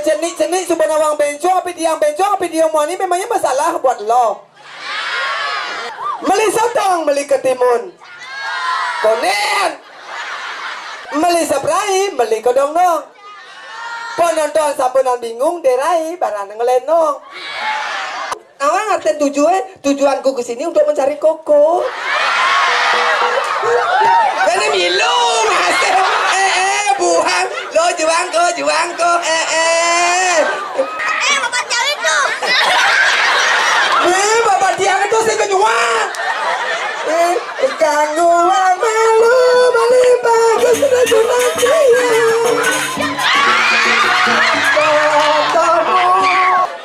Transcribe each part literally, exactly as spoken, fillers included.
Cenik-cenik suba nawang bencong, api tiang bencong, api tiang muani, memangnya masalah buat lo. Meli sotong, meli ketimun. Konden. Meli saprai, meli kodong-dong. Penonton sampunang bingung, derai, barang ngelenong. Awang arti tujuh, eh, tujuanku ke sini untuk mencari koko. Ini milu, Mas. Eh, eh, buang. Lo juang ko, juang ko. Eh, eh. Eh, bapak cari tuh. Eh, bapak tiang itu sing kenyuan. Eh, kanggo malu bali bagus sudah sunat saya.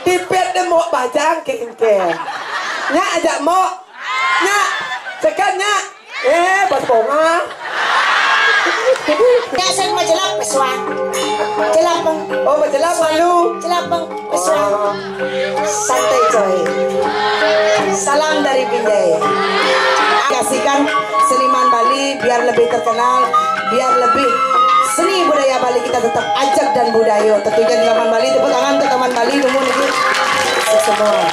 Tipet demok bajang kengkeng. Nyak ajak mok. Nyak. Sekat nyak. Eh, pas bonga. Nyak sing majelap pesuang. Jelap peng. Oh, majelap malu. Jelap peng. Pesuang. Santai coy. Salam dari Binjai. Kasihkan seniman Bali biar lebih terkenal, biar lebih seni budaya Bali kita tetap ajeg dan budaya. Tentunya di Taman Bali, tepuk tangan untuk Taman Bali dulu nih. Semua.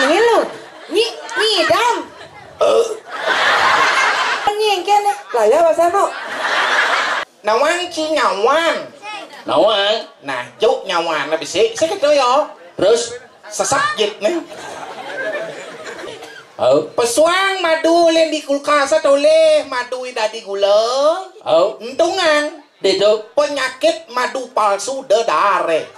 Ini lu, nyi, nyidam. Nyingkir nih. Lah ya, bahasa no. Nawang ci nyawan. Nawang. Nah, juk nyawan, nah, bisi. Saya kata ya. Terus? Sesakit nih. Au. Pesuang madu ulin di kulkas atau leh madu dadi gula. Au. Entungan. Ditu. Penyakit madu palsu dedare.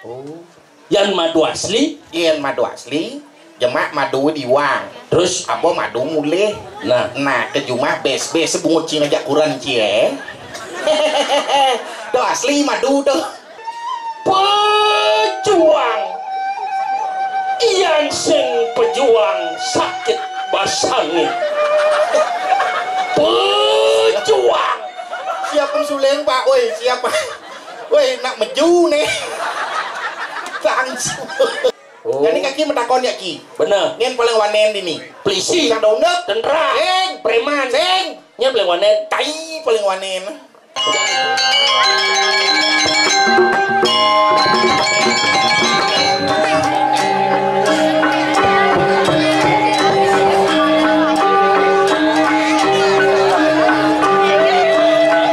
Oh. Yan madu asli? Yan madu asli. Jemak madu diwang. Terus? Apa madu mulih? Nah. Nah, ke jumah bes-bes sebungut cina jak kuran cie. Tuh asli madu tuh. Pejuang. Yan sing pejuang sakit basangit. Pejuang. Siap pensuling, Pak. Woi, siap, Pak. Woi, nak meju nih. Langsung. Oh. Jadi kaki metakon ya ki. Bener. Nyen paling wanen dini. Polisi. Sadonep. Tentara. Sing. Preman. Sing. Nyen paling wanen. Tai paling wanen.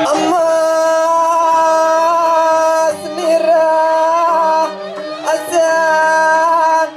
Emas nira asang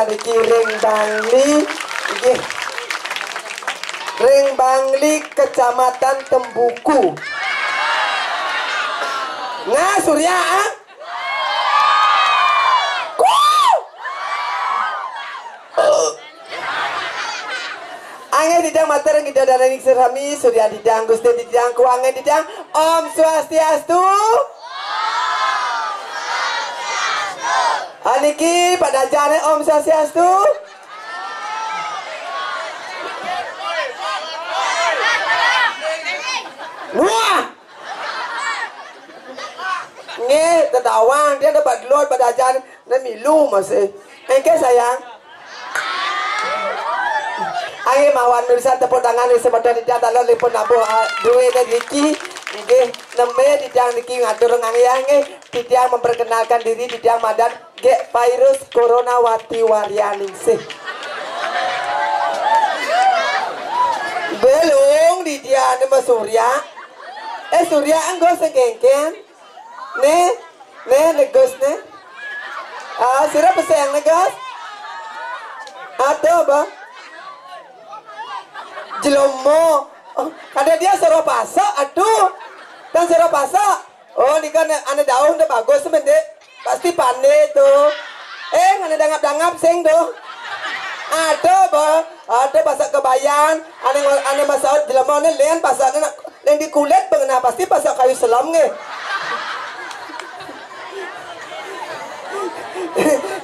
Niki ring Bangli, nggih. Ring Bangli, Kecamatan Tembuku. Nga Surya, ah? Ku! Anggih titiang matur ring Ida Dane ring sami, Surya titiang, Gusti titiang, kuanggih titiang. Om Swastiastu. Aniki Pak Dajane, Om Swastiastu. Wah. Nggih, tetawang, dia dapat duluan Pak Dajane, ne milu masih. Engke sayang. Ayo mawan mirisan tepuk tangan ring semeton titiang taler lipun nabuh, ah, duene niki. Nggih, nembe titiang niki ngatur nganggih nggih. Titiang memperkenalkan diri, titiang madan Gek Virus Corona Wati Waryaningsih. Belum titiang ne Mas Surya. Eh, Surya engko sengkengken. Ne, ne, ne Gus ne. Ah, sira peseng ne Gus. Aduh, Bang. Jelomo. Oh, kada dia sira pasak, aduh. Dan sira pasak. Oh, nika ne, ane daun de bagus mende. Pasti pande to. Eh, ane dangap-dangap sing to. Aduh, Bang. Aduh, pasak kebayan. Ane, ane masaut jelema ne len pasakne nak Ning di kulit pengenah pasti pasak kayu selem nggih.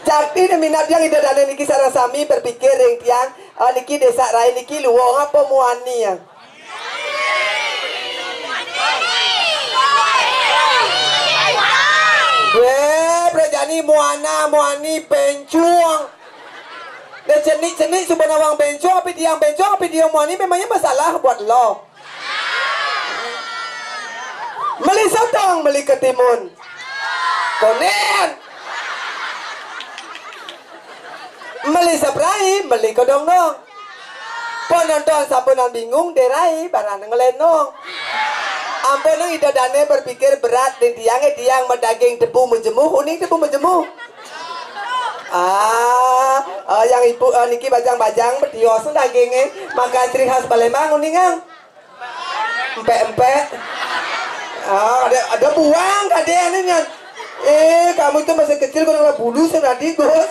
Jakti ne minab tiang Ida Dane niki sareng sami berpikir ring tiang, ah, niki Desa Rai niki luung apa muani ya? Weh, prajani muana, muani, bencong. Dah cenik-cenik suba nawang bencong, api tiang bencong, api tiang muani, memangnya masalah buat lo. Meli sotong, meli ketimun. Konen. Meli saprai, meli kodong-dong. Penonton sampunang bingung, derai, barang ngelenong. Ampun, nang Ida Dane berpikir berat, ning tiang, eh, tiang madaging tebu majemuh, uning tebu majemuh. Ah, ah, yang ibu, ah, niki bajang-bajang, betios daginge, makan ciri khas Palembang, uningang. Empek-empek. Ah, ada, ada buang kadene nyan. Eh, kamu itu masih kecil kok udah bulu tadi, Gus.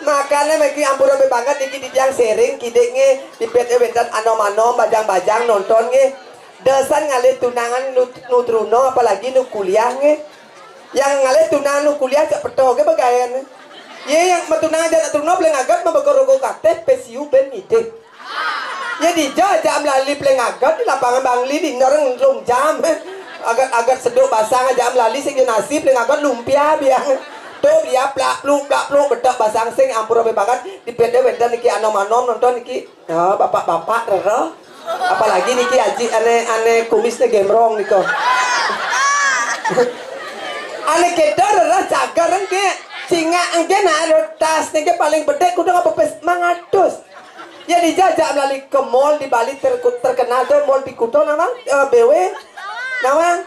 Makane mriki ampura banget niki titiang sharing kidik nggih, dipet wenten anom-anom, bajang-bajang nonton nggih. Desan ngalih tunangan nu, nu truna apalagi nu kuliah nggih. Yang ngalih tunangan nu kuliah cak peto ke bagayan. Ye yang matunangan aja nak truna paling agat mabakar rokok kateh pesiu ben ngidik. Ya dija ajak melali paling agat di lapangan Bangli di noreng lung jam. Agat-agat seduk basang ajak melali sing nasi paling agat lumpia biang. Tuh dia plak pluk plak pluk bedak basang sing ampura banget di pede wenten niki anom-anom nonton niki. Ya, bapak-bapak rereh. Apalagi niki aji ane ane kumisne gemrong nika. Ane kita rereh cagar engke. Cingak engke nak tas niki paling bedek kudu apa pes mangatus. Ya dijajak melali ke mall di Bali terku- terkenal tu mall di Kuta nama eh, B W. Nama?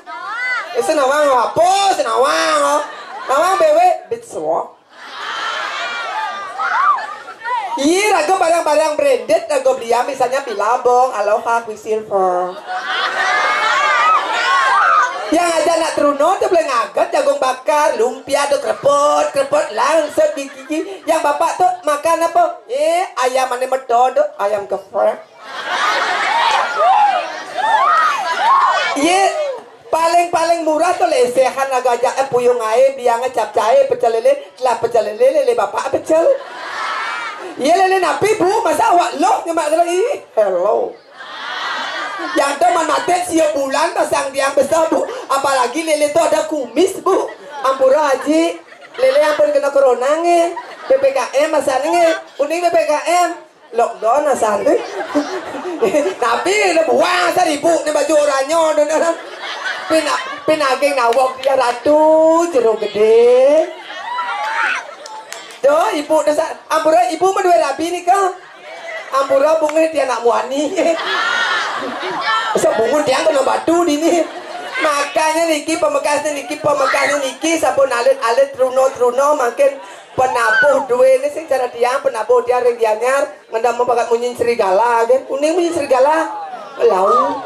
Eh, senawang apa? Senawang. Oh. Nawang B W Beach Walk. Iya, raga barang-barang branded, raga belian misalnya Billabong, Aloha, Quicksilver. Yang aja nak teruna tu boleh ngaget jagung bakar, lumpia tu krepot, krepot langsung di gigi. Yang bapak tu makan apa? Eh, ayam mana meto tu? Ayam geprek. Ye, paling-paling murah tu lesehan lagu aja eh, puyung ae, biang eh, capcai, pecel lele, lah pecel lele, lele bapak pecel. Ye lele napi bu, masa awak loh nyemak lagi. Hello. Yang tu man mati siap bulan pasang tiang besar bu. Apalagi lele tu ada kumis bu. Ampura haji, lele ampun kena corona nge. P P K M masa nge, uning P P K M. Lockdown asal ni. Tapi dia buang asal ibu ni baju orangnya tu ni. Pina pinaging nawak dia ratu jeruk gede. Tu ibu tu sa ampura ibu mah dua rabi ni ka. Ampura bunga dia nak muani. Sebungun dia kena batu di ni. Makanya niki pemekas ni niki pemekas ni niki sampun alit-alit runo-runo makin Penabuh duwene sing cara tiang, penabuh tiang ring Gianyar, ngendam bakat munyin serigala, kan? Uning munyin serigala. Lau.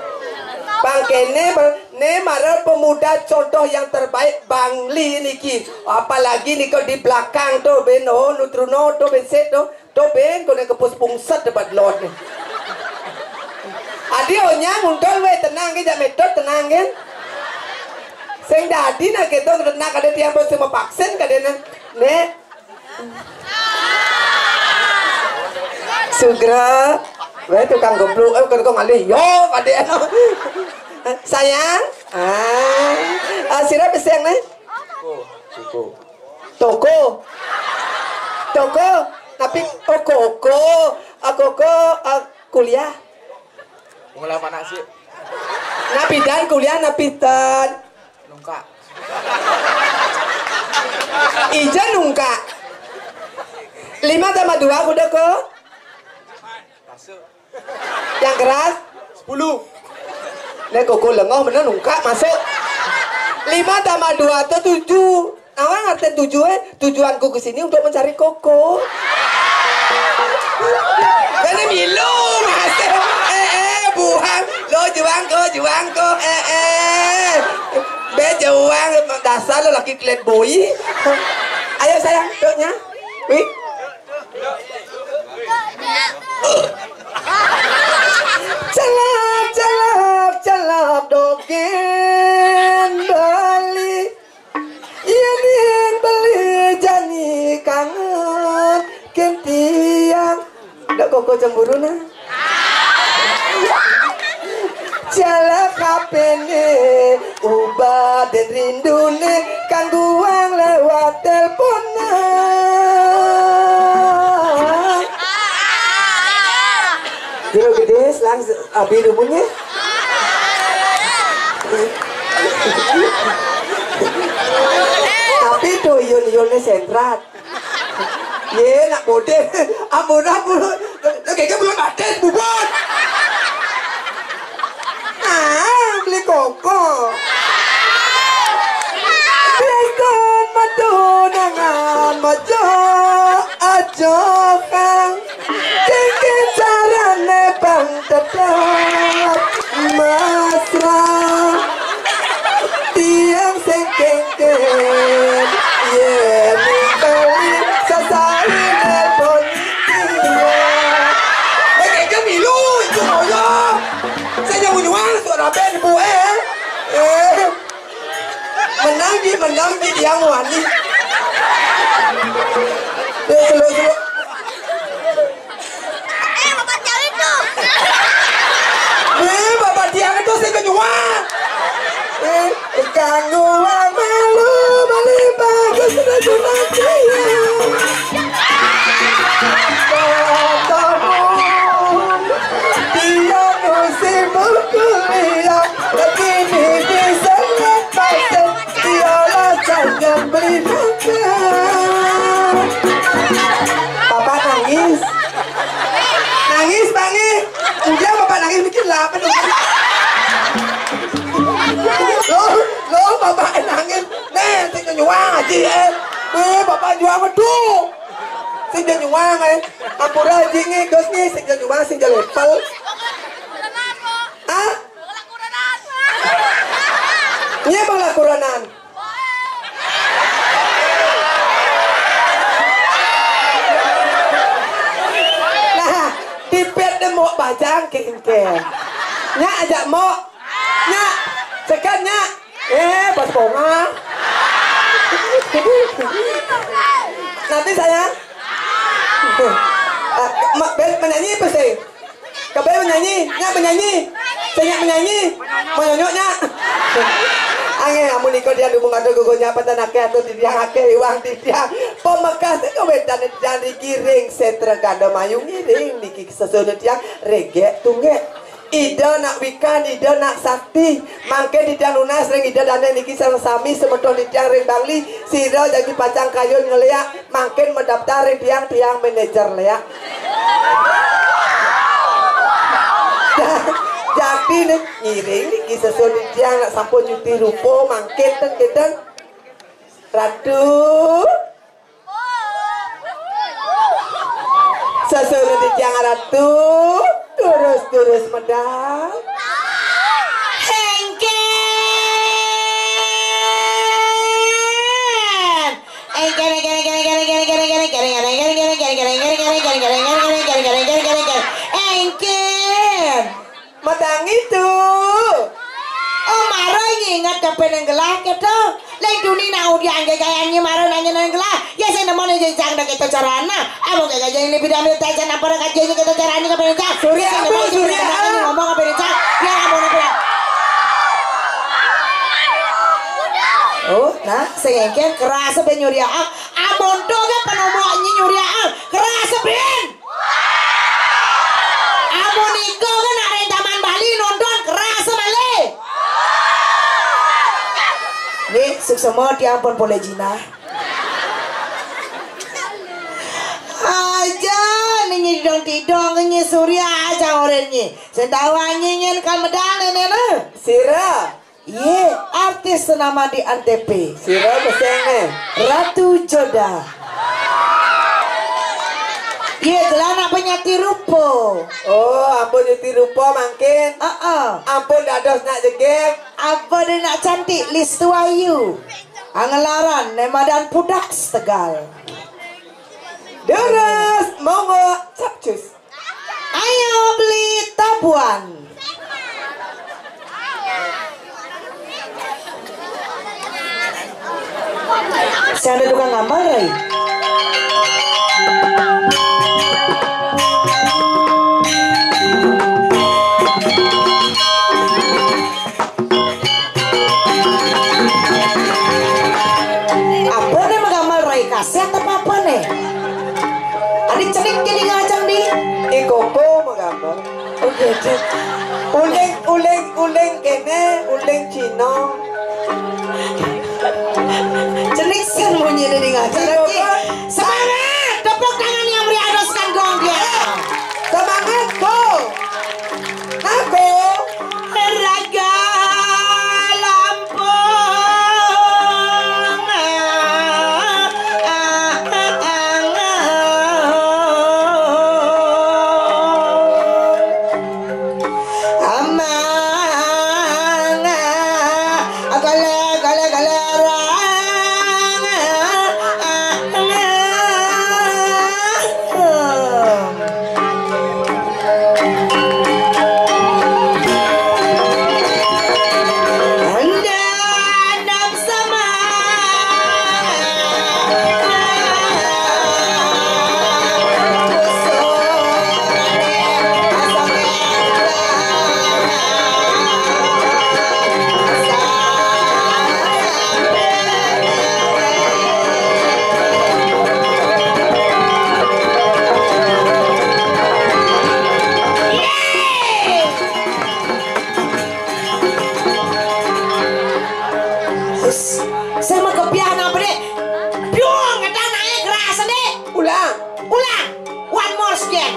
Pangkene, Bang, ne mara pemuda contoh yang terbaik Bangli niki. Apalagi nika di belakang tu, ben, oh, nutruna tu, ben, sik tu. Tu, ben, kone kepus pungset debat lot ni. Adi onyang untul we, tenang ke, jak metod, tenang, kan? Sing dadi nak keto, nak ada tiang pun semua vaksin, kadene. Nek. Sugra. Weh, tukang gebluk, eh, kau ngalih. Yo, pada. Sayang. Ah. Ah, sira beseng, nih? Toko. Toko. Toko. Tapi, oh, koko. Ah, koko, ah, kuliah. Mulai mana sih? Napidan kuliah, napidan. Nungkak. Ijen nungkak. Lima tambah dua kuda ke? Masuk. Yang keras? Sepuluh. Nek koko lengoh bener nungkak masuk. Lima tambah dua tu tujuh. Awang arti tujuh, eh? Tujuanku ke sini untuk mencari koko. Kene milu, Mas. Eh, eh, buang. Lo juang ko, juang ko. Eh, eh. Be juang, dasar lo laki klet boy. Ayo sayang, duknya. Wih. Celap, celap, celap, dogen Bali. Yen, yen beli jani kangen kentiang. Ndak koko cemburu nah. Jalak hapene, ubah den rindune, kangguang lewat teleponan. Jero gede, selang se-, abi rumunye. Tapi tuh yun-yunnya sentrat. Ye, nak bodoh. Ampun, ampun. Lo kagak belum mati, bubut. Ah, beli koko. Biarkan madu dengan majo ajo kang. Kengken carane bang tetep mesra. Tiang sing kengken yen kali sasari nelpon tiang. Eh, kengken milu itu koyo. Saya nyuwun suara band bu eh. Eh. Menang di, menang di tiang wani. Eh, selo, selo. Eh, bapak tiang itu. Eh, bapak tiang itu sing kenyuan. Eh, kanggo malu bali bagus sudah sunat tiang. Ketemu tiang musim kuliah, kini di senek pasir, ialah jangan beli makan. Bapak nangis. Nangis, Bang, eh. Udah, Bapak nangis, mikir lah, apa dong? Loh, loh, Bapak nangis. Nih, sing nyuang aja, eh. Eh, Bapak juang, aduh. Sing nyuang, eh. Ampura aja, nih, dos, nih, sing nyuang, sing level. Ah? Iya, Bang, lakuranan. Nah, tipet deh mau bajang kengkeng. Nyak ajak mau. Nyak, cekan nyak. Eh, pas konga. Nanti saya. Ah, ma-, be-, menyanyi apa sih? Kabeh menyanyi, nyak menyanyi. Sing nyak menyanyi. Menyonyok nyak. Angeh, amun iko dia dukung atau gugur nyak, apa tanake atau tidiang akeh iwang tidiang. Pemekas itu wedan tidiang digiring setra ganda mayu ngiring niki sesuatu tiang regek tunggek. Ida nak wikan, ida nak sakti. Mangke tidiang nunas ring ida dane niki sareng sami semeton tidiang ring Bangli. Sira jagi pacang kayun ngeleak. Mangkin mendaftar ring tiang, tiang manajer leak. Jati nih, ngiring niki sesuai tiang nak sampun nyuti rupa mangkin ten kenten. Ratu. Suruh di tiang ratu, terus-terus medal. Engken. Engken, engken, engken. Engken. Madangi tu. Oh, mara nginget kape nang gelah keto. Leng duni nak udi angge gayangi mara nanya nang gelah. Ya sing nemoni jejang dah keto carana. Amon gaga jeng ni bidang ni tajan apa dah kaji ni keto carani kape ni cang. Surya, ya sing nemoni Surya. Ngomong kape ni cang. Ya amon apa. Oh, nah, sing engken keras ben nyuriaang. Amon to ge penomok nyi nyuriaang. Keras ben. Amun iko kan arek Taman Bali nonton keras malih. Nih, suksema tiang pun poleh jinah. Aja nih nyidong tidong nyi Surya aja oren nyi. Sendawa nyi nyen kan medal nene ne. Sira. Iye, artis senama di N T P. Sira besenge. Ratu Joda. Iye, gelana penyati rupa. Oh, ampun nyati rupa mangkin. Heeh. Ampun dados nak jegeg. Apa dia nak cantik Listu Ayu. Angelaran nemadan pudak setegal. Deres, monggo, capcus. Ayo beli tabuan. Saya ada tukang gambar, Rai. Apa nih menggambar, Rai? Kaset apa, apa nih? Adi cenik jadi ngajeng di. Ikoko menggambar. Oh, gitu. Uling, uling, uling kene, uling Cina. Cenik sing munyi di ngajeng. Ikoko. Semangat, tepuk tangan yang meriah, teruskan gong dia. Semangat, go. Aku raga Lampung. Amang, gale, gale, gale, rang. Sama kepiah napa, Dek? Duh, ngedang naik rasa, Dek. Ulang. Ulang. One more again.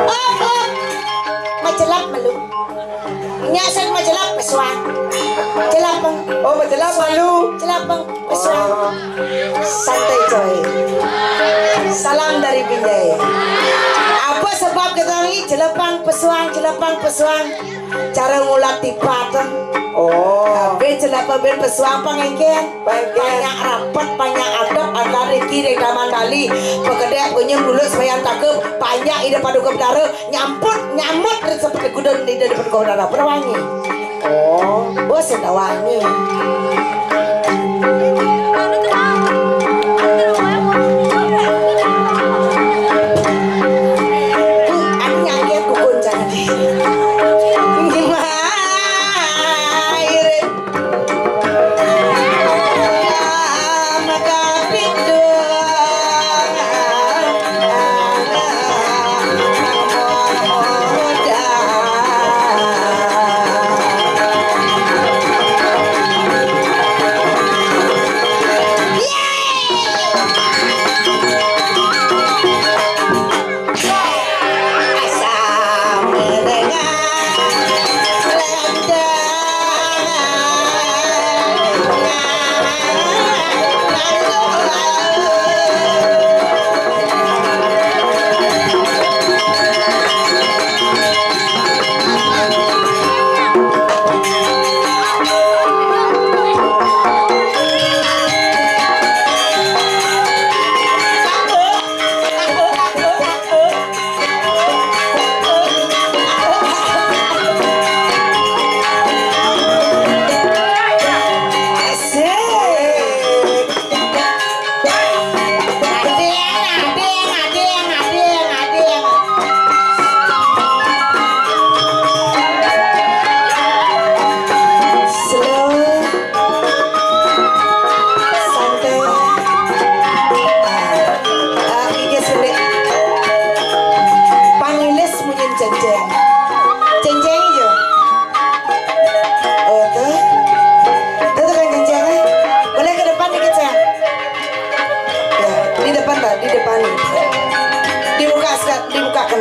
Op, op. Macelap melu. Nya sing macelap pesuang. Celapeng. Oh, macelap malu. Celapeng pesuang. Oh. Santai, coy. Salam dari Binjai. Apa sebab kita ni celepang pesuang, celepang pesuang? Cara ngulat tipat. Oh. Tapi celapa ben pesuang pangengken. Pangengken. Banyak rapat, banyak adab, antar Riki dari Taman Bali. Pekedek punya mulut sebayan takep, panjak ide paduka bedara, nyamput, nyamut dari seperti gudun ide di paduka bedara. Berwangi. Oh. Bos sudah wangi. Aku nyanyi aku pun jadi. Gimana?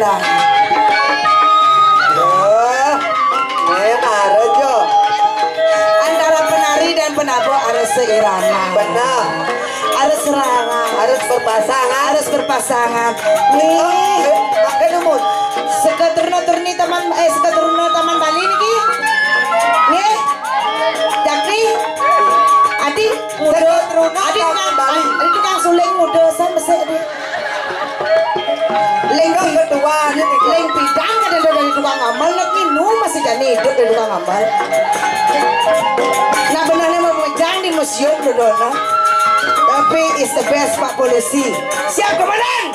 Yo, eh, harus, yo. Antara penari dan penabuh harus seirama. Benar. Harus serama. Harus berpasangan. Harus berpasangan. Nih. Eh, pakai nomor. Seketeruna-teruni taman, eh, seketeruna Taman Bali niki. Nih. Jakti. Adi muda. Seketeruna Adi Taman tukang, Bali. Adi tukang suling muda san besik, Adi. Ling ketua aja nih. Ling bidang kada ada dari tukang amal, nak nginu masih jani hidup dari tukang amal. Nah, benarnya mau mejang di museum dodona. Tapi is the best, Pak Polisi. Siap, Komandan.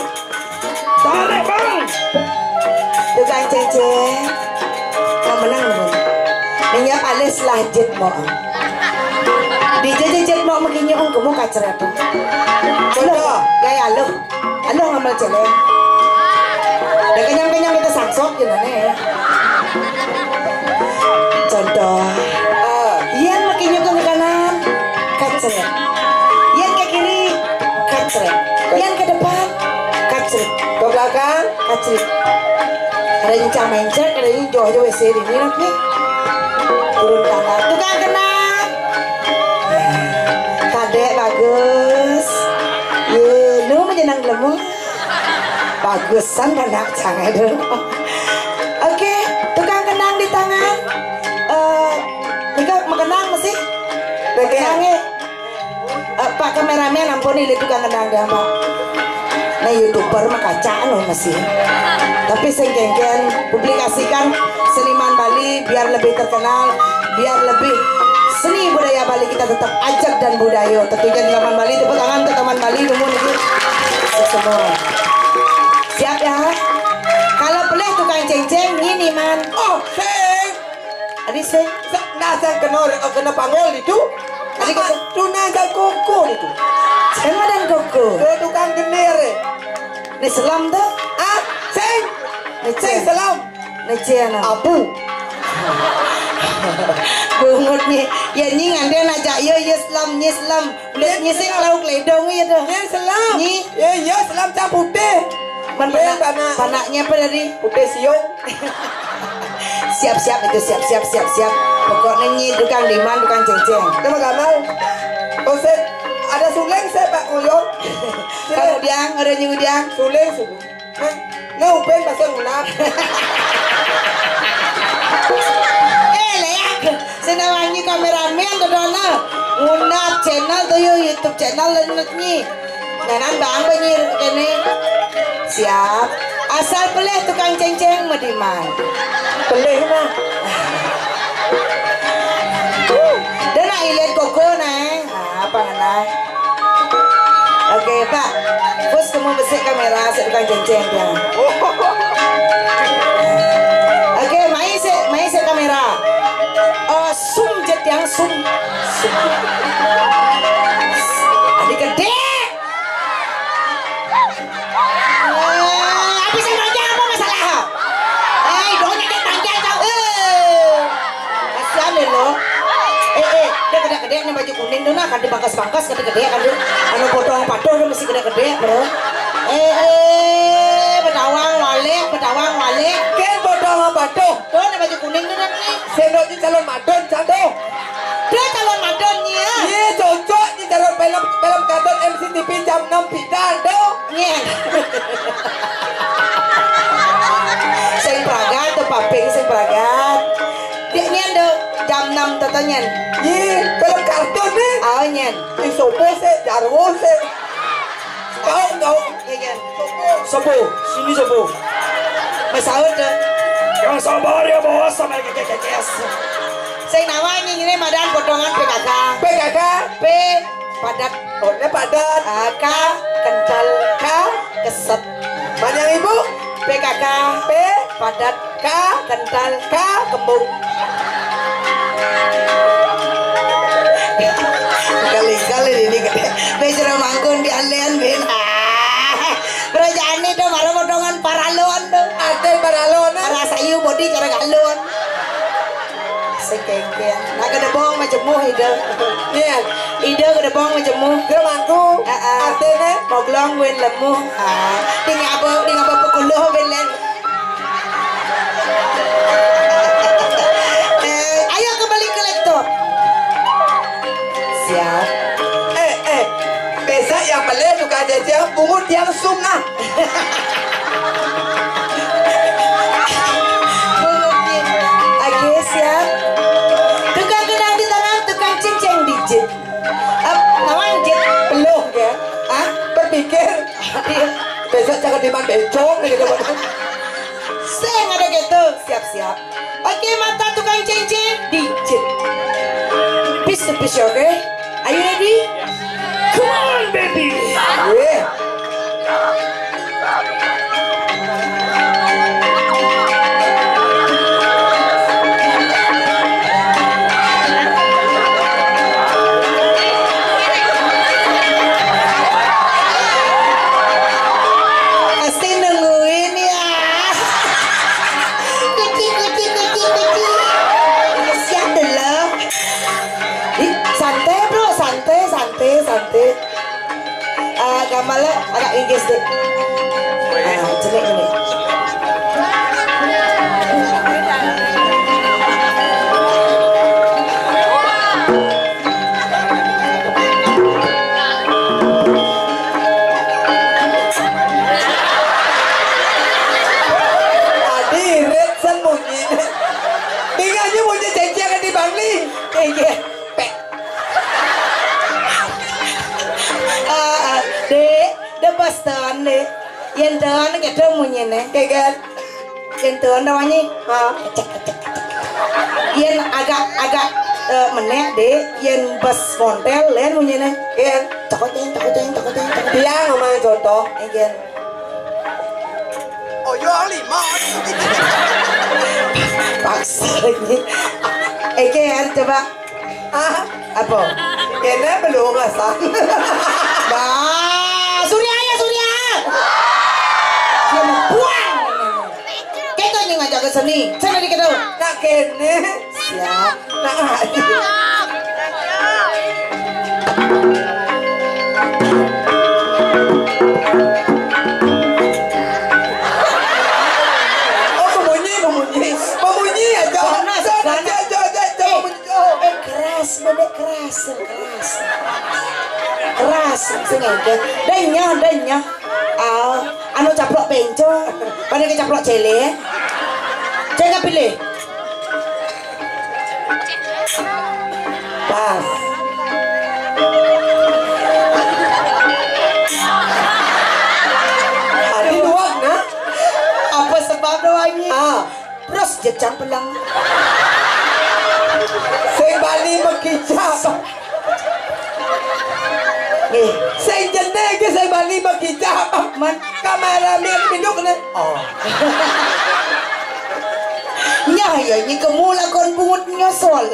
Tarik, Bang. Tukang céncéng. Yang menang, Bang. Minyak alis lah jet mau. Di jet jet mau makin nyung kamu kacret. Contoh. Gaya lo. Anu ngambil celeng. Dah kenyang-kenyang kita sangsok gimana ya? Contoh. Ah, yén makin nyukung ke kanan, kacret. Yén ke kiri, kacret. Yén ke depan, kacret. Ke belakang, kacret. Ada yang cang mencret, ada yang jauh-jauh W C di ini nih. Turun tangga. Tukang kenang. Kadék bagus. Yé, nu menyenang lemu. Bagusan anak cangai dulu. Oke, tukang kenang di tangan. Eh, nika makenang masih? Oke. Kenangnya. Eh, Pak kameramen, ampun, ini tukang kenang dia, Pak. Nah, YouTuber mah kacaan loh masih. Tapi sing kéngkén publikasikan seniman Bali biar lebih terkenal, biar lebih seni budaya Bali kita tetap ajeg dan budaya. Tentunya di Taman Bali, tepuk tangan untuk Taman Bali dulu nih. Semua. Siap ya? Kalau pelih tukang céncéng, ngini man. Oh, sing. Adi sing. Sa-, nah, sing kena, kena panggul itu. Adi kena. Tuna sing kuku itu. Sing madan kuku. Ke tukang genir, eh. Ni selam tu? Ah, sing. Ni sing selam. Nece anak. Abu. Bungut ni. Ya nyi ngandé najak yo, yo selam, nyi selam. Udah nyi sing lauk ledong ya dah. Nyi selam. Nyi. Ya, ya selam cang putih. Man panak, panaknya apa tadi? Putih siung. Siap, siap itu, siap, siap, siap, siap. Pokoknya nyi tukang diman, tukang céncéng. Nama gamal? Konsep ada suling saya Pak Uyo. Kamu diang, ada nyi diang. Suling, suling. Nah, nah, Upen pasal ngunap. Eh, leak. Sing nawangi kameramen tu dona. Ngunap channel tu yo, YouTube channel lenet ni. Nyanan bang banyir kene. Siap. Asal pelih tukang céncéng madiman. Pelih mah. Dah nak ilet koko nai. Ah, apa ngenai? Oke, Pak. Bos kamu besik kamera, sik tukang céncéng dia. Oke, mai sik, mai sik kamera. Oh, sum jet yang sum. Sum. Adi gedé. Eh, habis yang panjang apa masalah? Eh, doanya dia panjang tau. Eh. Kasihan deh lo. Eh, eh, dia gedé-gedé nih baju kuning tuh nah, kan dibangkas-bangkas gedé-gedé kan tuh. Anu potong patuh tuh mesti gedé-gedé, bro. Eh, eh, betawang walik, betawang walik. Ken potong patuh. Tuh, nih baju kuning tuh kan nih. Sendoknya calon madon, cando. Dia calon madon nih ya. Iya, cocok nih calon film, film kartun M C T V jam enam pidan tuh. Nyén. Sing pragat tuh paping sing pragat. Dia nyén do jam enam tata nyén. Yé, film kartun nih. Oh nyén. Di sopo sih, jarwo sih. Kau, kau. Iya, nyén. Sopo. Sopo. Sini sopo. Masaut deh. Yang sabar ya bos, sampai kekekekes. Sing nawa nyén ini madan potongan P K K. P K K. P padat. Oh, ini padat. Ah, K kental. K keset. Panjang ibu. P K K. P padat. K kental. K kembung. Kali-kali ini gedé. Bejero mangkun di alen bin. Ah. Kerajaan itu baru potongan paralon tuh. Ada paralon, eh? Para sayu bodi cara galon. Sekengkeng. Nah, gedebong majemuh ida. Iya. Ida gedebong majemuh. Geremangku. Heeh. Artinya? Moglong win lemuh. Ah, di ngaba, di ngaba pekuluh win len. Jangan diman becong nih gitu. Sing ada gitu, siap-siap. Oke, mata tukang cincin, dicit. Piece to piece, oke? Are you ready? Come on, baby. Weh. Pasti nungguin ya. Kuci, kuci, kuci, kuci. Siap dulu. Ih, santai, bro, santai, santai, santai. Eh, gambarnya agak inggis deh. Ah, cenik ini. Adi, Red, sen bunyi. Tinggalnya bunyi cecek di Bangli. Iya. Pek. Ah, ah, Dek, Dek, pas tahan, Dek. Yang tahan, kita munyi nih. Kayak kan? Yang tahan namanya, ah, kecek, kecek, kecek. Yang agak, agak, eh, menek, Dek. Yang bas montel, lain munyi nih. Iya. Cokot, yang cokot, yang cokot, yang cokot. Dia ngomong contoh. Iya. Oh, yo, lima. Paksa ini. Eke, coba. Ah, apa? Kena belum asal. Bah, Surya ya, Surya. Dia mau buang. Kita ini ngajak ke seni. Sana dikit dulu. Nak kene. Siap. Nah, oh, pembunyi, pembunyi. Pembunyi aja. Panas, panas. Aja, aja, aja, aja, eh, pembunyi. Eh, keras, bebek keras, keras. Keras, sing ngene. Denyah, denyah. Ah, anu caplok penco, pada ke caplok cele. Jangan pilih. Pas. Adi luak, nah. Apa sebab doanya? Ah. Terus jejang pelang. Sing bani mekijap. Nih, sing jenek ke sing bani mekijap. Man. Kamera mian pinduk nih. Oh. Nyah ya, ini kemu lakon bungut nyosol.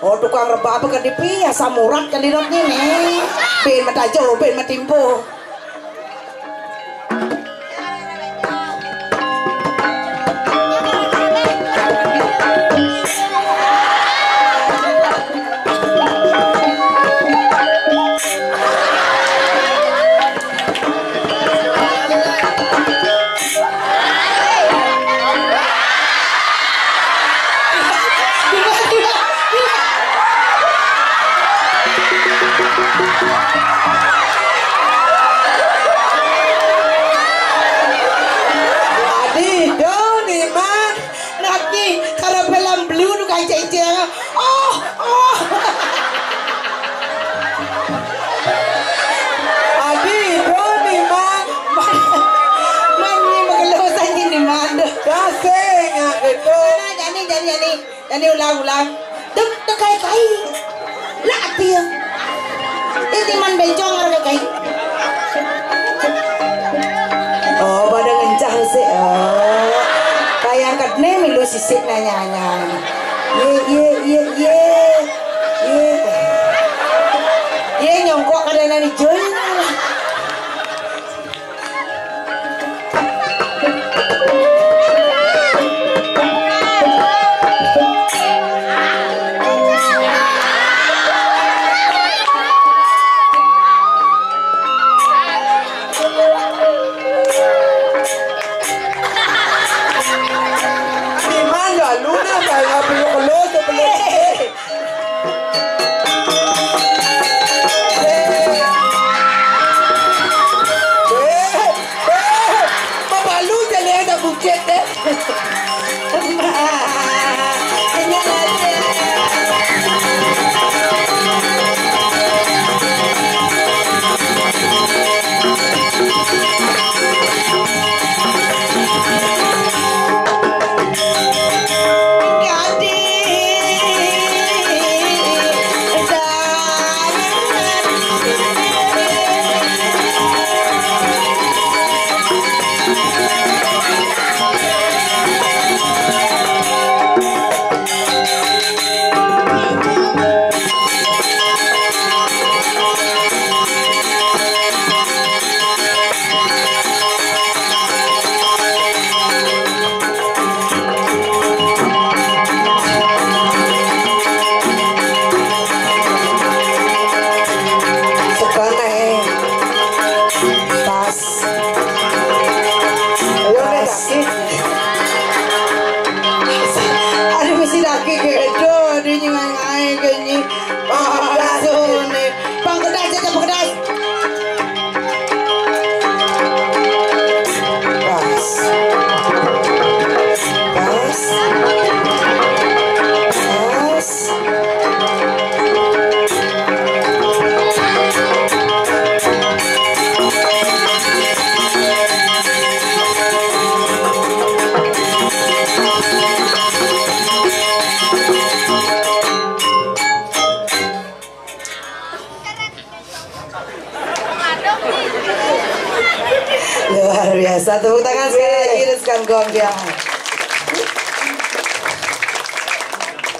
Oh, tukang rebah apa kan dipi, asam urat kan dinot ni, nih. Bin matajo, bin matimpo. Adi, do ni, Man. Naki, karo film blue tu kan ceceng. Oh, oh. Adi, do ni, Man. Man, ni magalo sa ni, Man. Kasih, nggak gitu. Nah, jani, jani, jani. Jani ulang, ulang. Tuk, tuk, kai, kai. Lah, ati ya. Ini man bencong orang kai. Oh, pada ngencah sih. Oh. Kayak angkat nih milu sisik nanya-nanya. Ye, ye, ye, ye. Ye. Ye nyongkok kada nani jul. Di mana lu nih, kayak belum, belum, belum. Eh, eh, mapalu jali ada bukit deh. Sekolah, eh. Pas. Ayo, Nek, pas. Daki. Aduh, mesti Daki kedo, aduh, nyengai-ngai ke nyi. Aduh, nih. Bang Kedas, aja, Bang Kedas. Pas. Pas. Pas. Luar biasa, tepuk tangan sekali lagi, teruskan gong ya.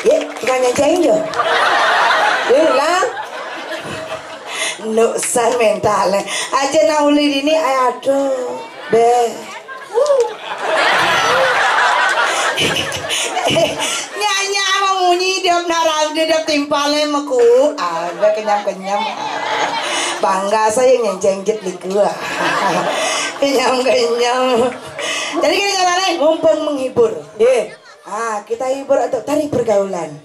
Ya, kita nyanyiin jo. Ulang. Nuksan mental. Aja nah uli dini, ay, aduh. Deh. Nyanyi ama munyi dia naral dia dia timpale meku. Ada kenyam-kenyam. Bangga saya nyencengjet liku. Kenyam-kenyam. Jadi kita jalan, eh, mumpung menghibur. Ye. Ah, kita hibur untuk tari pergaulan.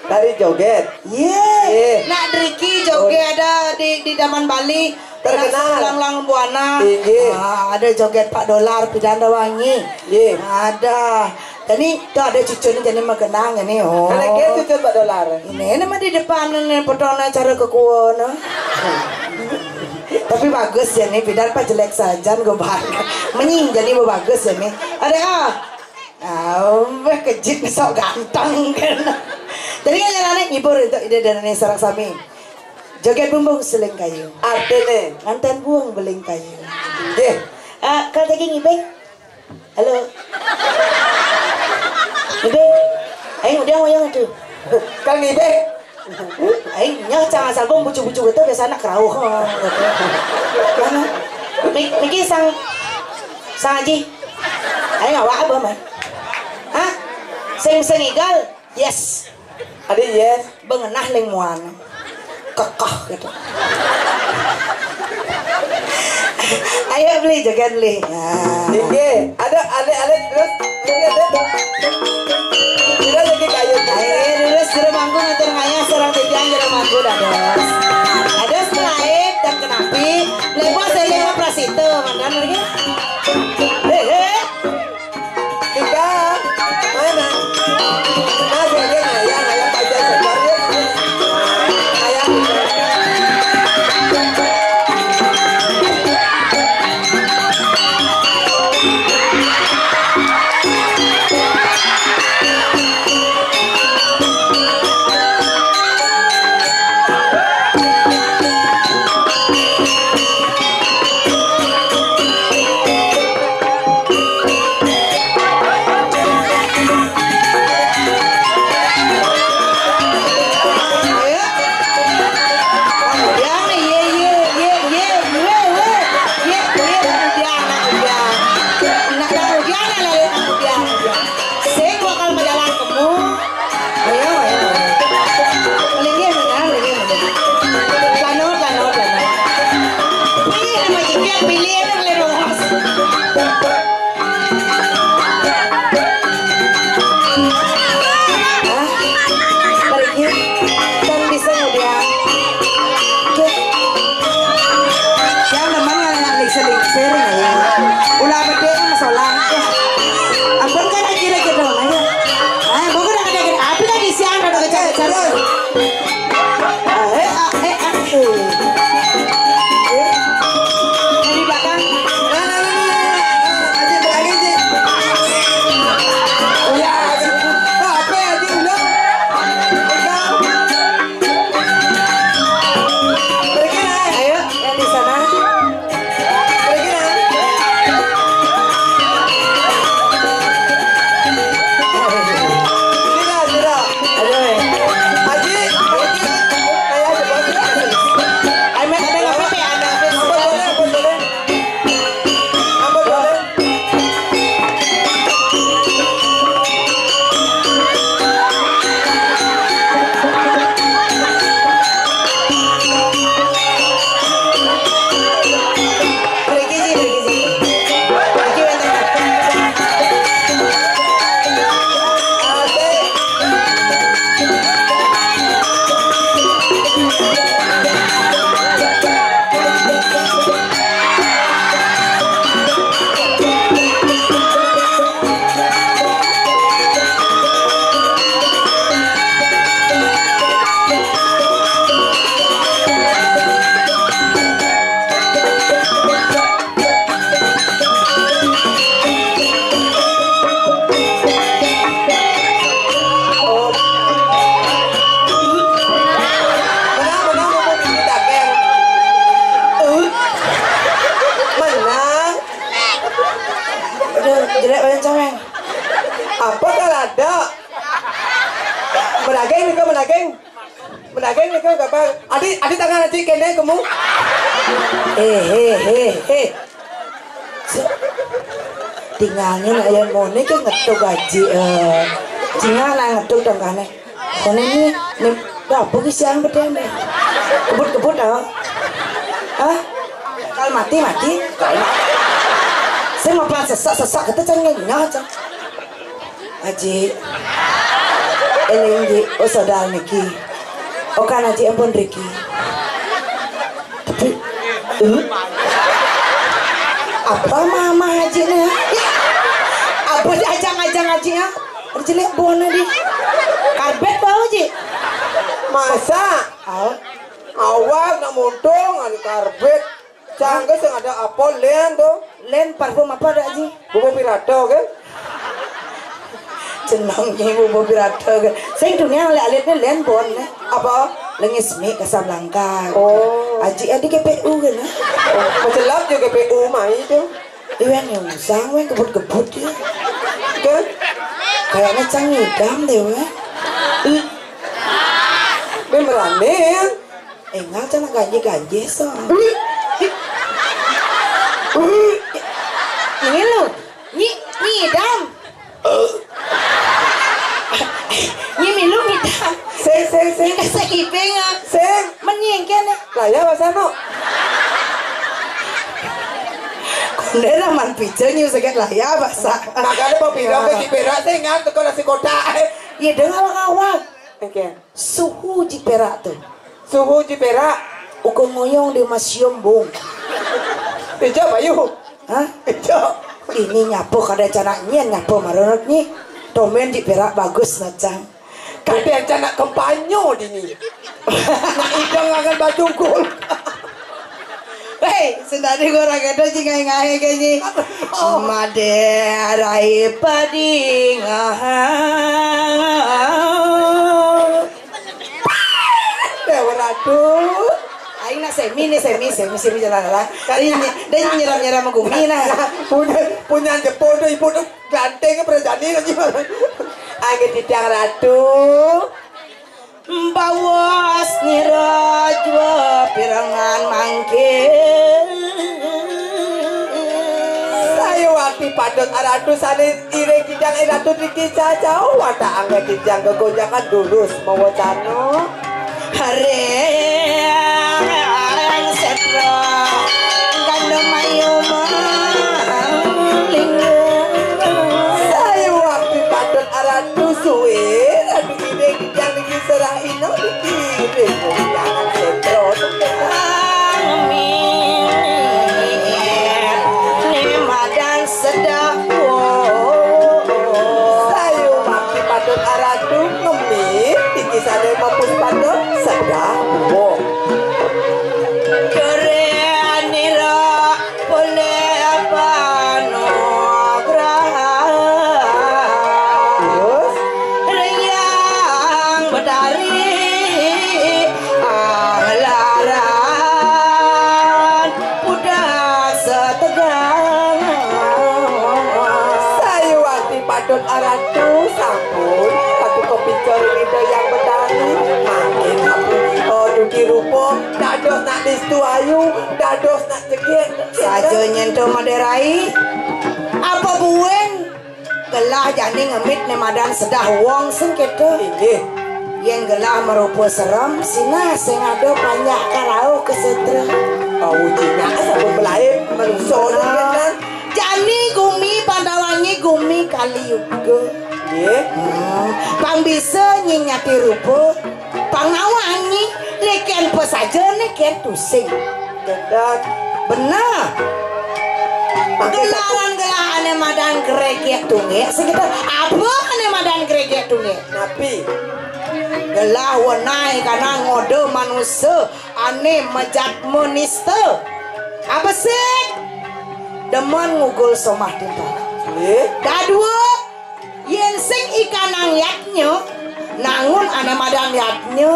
Tari joget. Ye. Ye. Nak Driki joget ada di di Daman Bali. Terkenal. Nak Langlang Buana. Inggih. Ah, ada joget Pak Dolar, Pidanda Wangi. Ye. Ada. Jadi tu ada cucu ni jadi makenang ni. Oh. Kalau dia cucu Pak Dolar. Ini nama di depan ni potong acara kekuan. Tapi bagus ya ni, pidan pa jelek sajan gue bahas. Menying jadi bagus ya ni. Ada ah. Ah, weh kejit ni sok ganteng kan. Jadi kan yang aneh ngibur itu ide dan ini sarang sami. Joget bumbung seling kayu. Artine. Nganten buang beling kayu. Deh. Ah, kalau lagi ngibeng. Halo. Ngibeng. Ayo udah ngoyong tuh. Kang ngibeng. Aing nya cang asal bom bucu-bucu gitu biasa anak kerauh. Mik Miki sang sang aji. Aing awak apa mah? Hah? Sing sing igal? Yes. Adi yes. Bengenah ling muan. Kekeh gitu. Ayo beli joget beli. Nah. Inggih. Ada, ada, ada, terus, terus, ada. Kita lagi kayu. Ayo, terus, jero mangku ngatur ngayah, sareng titiang jero mangku, dados. Ada setelah dan kenapi, lepas saya lima prasita, mantan lagi. Hehe. Tiga. Mana? Mas, lagi ngayah, ngayah pacar sebar, yuk. Ngayah. Aduh, jelek banget caweng. Apa kalau ada? Menaging nih kau, menaging. Menaging nih kau, kapan? Adi, adi tangan aji kene kamu. Eh, eh, eh, eh. Se- Tinggalnya nak yang mau nih kan ngetuk aji. Eh. Tinggal nak ngetuk tangkane. Kono ni, ni, apa ki siang betul ni? Kebut-kebut ah. Hah? Kalau mati, mati. Saya mau pelan sesak-sesak, kita cang ngenyah, cang. Aji. Eling, Ji. Oh, saudara niki. Oh, kan Aji, ampun, Riki. Tapi, eh? Apa mama Aji ni? Apa ajang-ajang Aji ya? Jelek bona di karbet bau, Ji. Masa? Oh. Awak nak muntung ada karbet. Cangga sing ada apa len tu? Len parfum apa ada, Ji? Bubu Pirata ke? Jenang ni bubu Pirata ke? Sing dunia alit-alit ni len bon ni. Apa? Lengis mi Kasablanka. Oh. Aji ada K P U ke na? Oh, macam lap juga K P U mai tu. Iwan yang usang, wen kebut-kebut dia. Ke? Kayaknya cang ngidam deh, wen. Be merane ya. Enggak, cang ganji-ganji so. Ini lo, nyi, ngidam. Nyi milu ngidam. Sing, sing, sing. Ini saya kiping ah. Sing. Menyingkir nih. Lah ya, pasano. Kondera man pica nyu seget lah ya, basa. Makanya mau pindah ke Ciperak, saya ingat tuh kalau si kota. Iya, dengar kawan. Oke. Suhu di Perak tu. Suhu di Perak. Uko ngoyong di Mas Yombong. Ijo, Bayu. Hah? Ijo. Ini nyapo kada canak nyen, nyapo marunut ni. Tomen di Perak bagus, Nacang. Kada canak kempanyo di ni. Nak idang akan bajungkul. Hei, sendiri gua orang ada jingai-ngai kayaknya. Made rai pading. Dewa Ratu. Aing nak semi nih, semi, semi, semi jalan lah. Dari ini, dari nyeram-nyeram gumi nah. Punya, punya jepun tu, ibu tu ganteng perjani lagi. Angin titiang Ratu. Bawas nira jua pirengan mangkin. Saya wakti patut aratu sane iring kijang iratu dikicacau, watak angga kijang kegojakan durus mawacana. Hareng setra ganda mayu malingga. Saya wakti patut aratu suwe, ratu iring kijang Serah ino dikirim undangan sentro. Amin. Ni madan sedah wo. Sayu bakti patut aratu ngemit, tinggi sane mapus patut sedah wo. Keren nira Poleh panugrahan. Terus? Riang Betari anglaran pudak setegang. Sayuwakti patut aratu sampun, ratu kopi coring Ida Hyang Betari. Mangkin aku, oh, duki rupa, dados nak distu ayu, dados nak jegit. Saja nyentuh Madé Rai. Apa buin gelah jani ngemit né madan sedah wong sing kéto? Inggih. Yén gelah marupa serem, sinah sing ada panjak karauh kesetra. Au, jinyak sampun belain manusa. Nah, jani gumi Pandawangi gumi Kali Yuga. Nggih. Hmm, pang bisa nyinyati rupa. Pang nawani, né kén apa saja né kén tusing. Bener. Bener. Pakai gelaran gelah ané madan gregek tunggek, sekitar apa ané madan gregek tunggek? Napi? Gelah wenai kana ngoda manusa ané mejat menista. Apa sih? Demen ngugul somah timpal. Nggih. Dadua, yén sing ikanang yadnya, nangun ané madan yadnya,